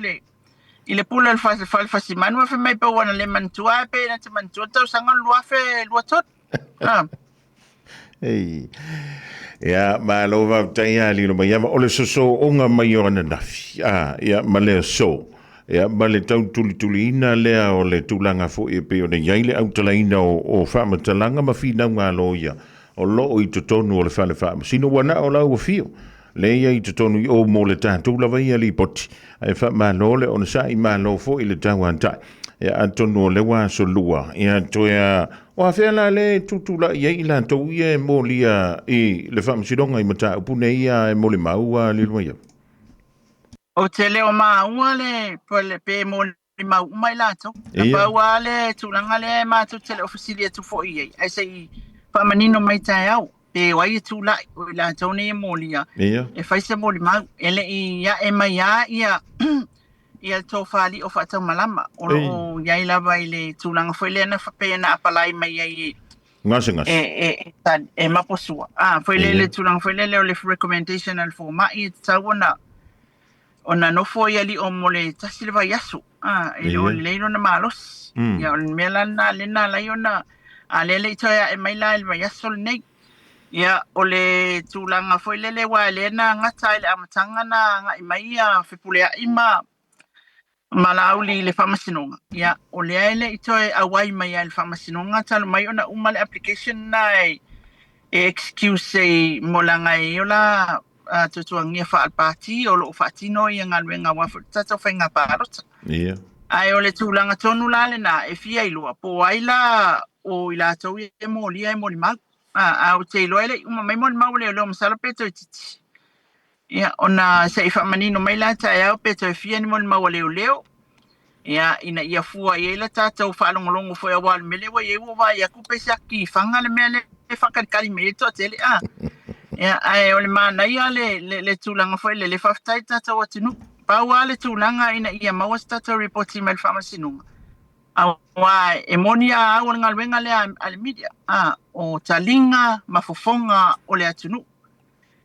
i le pule o le fale fasimanu e fai mai pe ua na le manatua e pe na te manatua le tausaga o le 2023. Ah, Ei. Ia, ma lo vau tai a lilo mai ama o le soso onga mai o ananafi. Ah, ia, ma le so. Ia, ma le tau tuli tuli ina lea o le tulaga foi e pei ona i ai le autalaina o faamatalaga ma finauga a loia o loo i totonu o le fale faamasino ua na o lau afio le ia i totonu i o mo le tatou lava ia lipoti ae faamalo le ona sa'i malo foi le tauatai. Ia atonu o le ua aso lua ia toe a o afea la le tutula'i ai i latou ia e molia i le faamasinoga i mataupu nei ia e molimau a lilo mai. O te leo maua le, pe, pe molimau uma i latou. Na pau lava le tulaga lea e matou te le o fesili atu foi i ai. Ae se i faamanino mai taeao, pe o ai e tula'i o i latou nei e molia, e fai se molimau. E le i ae mai a ia le tofāli'i o faataumalama. O lo o i ai lava i le tulaga foi lea na faapea na apalai mai ai e Gasegase. e maposua. Ah, foi le le tulaga foi lele o le recommendation a le fomai e tatau ona nofo ia li'o mo le tasi le vaiaso. Ah, e le o lelei lona malosi. Ia o le mea la lena lena lai ona a lea le i toe a'e mai la i le vaiaso lenei. Ia o le tulaga foi lele ua lea na gata ai le amataga na aga'i mai ia Fepulea'i ma Laauli i le faamasinoga. Ia o lea e le i toe auai mai ai le faamasinoga talu mai ona uma le application na e excuse e mo laga e ia la tuatuagia faalepati o loo faatino ia galuega aua foi le tatou faiga palota. Ae o le tulaga tonu la lena e fia iloa po o ai la o i latou ia e molia e molimau. A ou te iloa e le i uma mai molimau o leoleo masalo pe toeitiiti. Ia ona se i faamanino mai la taeao pe toe fia ni molimau a leoleo. Ia ina ia fua i ai la tatou faalogologo foi aua o le mea lea ua i ai ua vaai atu pe se aki faga le mea lea e faakalikali mai ai le toatele. Ah. Ia ae o le manaia le tulaga foi lele faafetai i le tatou atunuu. Pau lava le tulaga ina ia maua se tatou ripoti mai le faamasinoga. Aua e moni a au o le galuega lea a le media. Ah, o taliga ma fofoga o le atunuu.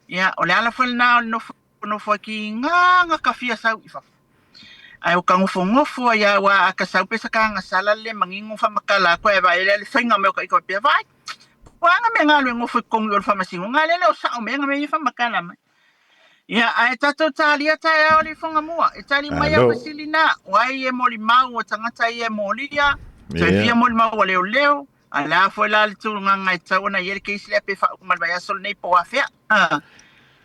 Ia, o le ala foi lena o le nofo nofo ai ki ngā kafia sau i fafo. Ae o ka gofogofo ai a ua a ka sau pe sa ka gasala le mangingo faamakala atu ae vaai le faiga mai o ka ika pea vaai. Ua anga me ngā le ngofo i kongi o le faamasinoga lele o sa'o mea nga mea ia faamakala mai. Ia, ae tatou talia taeao le ifoga mua. E tali mai au Alo. fesili na, o ai e molimau o tagata ia e molia, toe fia molimau a leoleo, a le a foi la le tulaga e tatau ona i ai le case lea pe faauma i le vaiaso lenei po o afea. Ah.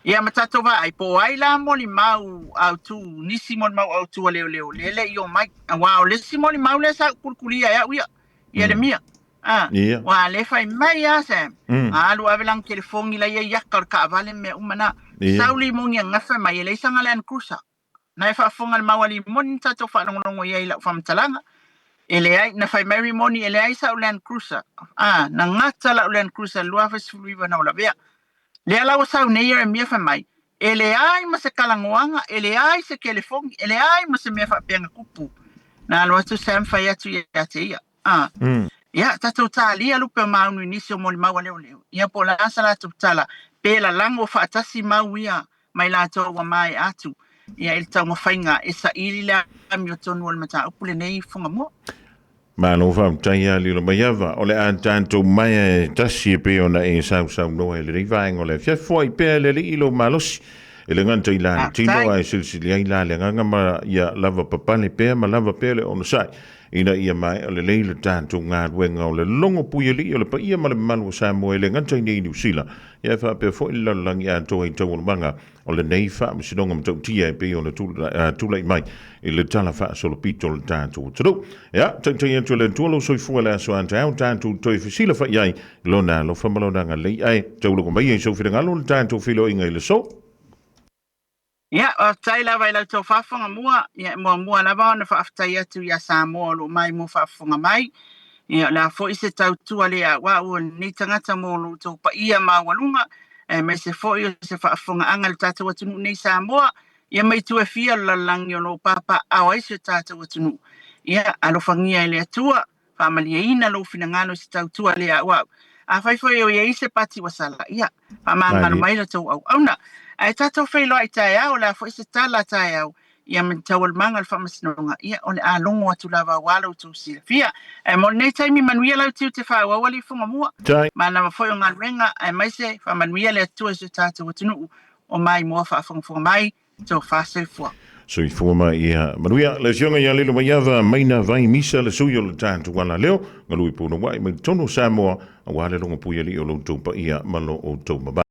Ia ma tatou vaai, po o ai la molimau autū, nisi molimau autū a leoleo, lele i o mai. Aua o le isi molimau lea sa ou kulikulia e au ia, ia le mia. A, Ua lea e fai mai a Sam, a alu ave lana telefoni la ia i aka o le taavale ma mea uma na. Sau limoni ananafi fai mai e leai sana Land Cruiser. Na e faafofoga le mau a limoni na tatou faalogologo i ai i lau faamatalaga. E leai, na fai mai rimoni e leai sau Land Cruiser. A, na gata lau Land Cruiser i le 2019 na ua lavea. Lea la ua sau nei Ieremia fai mai, E leai ma se talanoaga, e leai se telefoni, e leai ma se mea faapea na tupu. Na alu atu Sam fai atu ia te ia. A, ia, tatou talia lupe o maunu i nisi o molimau a leoleo. Ia po o le a sa latou tala, pe lalago faatasi mau ia ma i latou ua maea atu ia i le taumafaiga e saili le amiotonu o le mataupu lenei i Fugamua. Malo faafetai a Lilomaiava, o le a tatou maea e tasi e pei ona e sausaunoa i lenei vaega o le afiafi. Foai pea e le Alii lou malosi e le gata i la le tino ae silisili ai la le agaga ma ia lava papale pea ma lava pea le onosai ina ia maea lelei le tatou galuega o le logo puialii o le paia ma le mamalu o Samoa e le gata i nei Niu Sila ia faapea foi le lalolagi atoa i taualumaga o lenei faamasinoga matautia e pei ona tulai mai i le tala faasolopito o le tatou atunuu. Ia, taitai atu e le Atua lou soifua i le aso a taeao, tatou toe fesilafai ai i Lona alofa ma Lona agalelei, ae taulaga maia i sou finagalo le tatou feiloaiga i le aso. Ia, faafetai lava i la outou faafofoga mua. Ia, e muamua lava ona faafetai atu ia Samoa o lo o maimoa faafofoga mai. Ia, o le a foi se tautua le auau a lenei tagata mo lo outou paia maualuga, aemaise foi o se faafofogaaga i le tatou atunuu nei Samoa, ia ma itu e fia o le lalolagi o lo o papaaao ai si o tatou atunuu. Ia, alofagia e le Atua, faamalieina lou finagalo i se tautua le auau. Afai foi o i ai se pati ua sala, ia, faamagalo mai la tou auauna. Ae tatou feiloai taeao, o le a foi se tala taeao, ia ma taualumaga o le faamasinoga, ia, o le a logo atu lava aua lo outou silafia. Ae mo lenei taimi, manuia lau tiute faaauau alii Fugamua, manava foi o galuega, aemaise faamanuia le Atua i si o tatou atunuu o maimoa faafogafoga mai. Tofa soifua. Soifua ma ia manuia. Le Afioga ia Lilo Maiava, Maina Vai Misa, le sui o le tatou alaleo, galue punouai mai totonu o Samoa, aua le logo puialii o lo outou paia ma lo outou mamalu.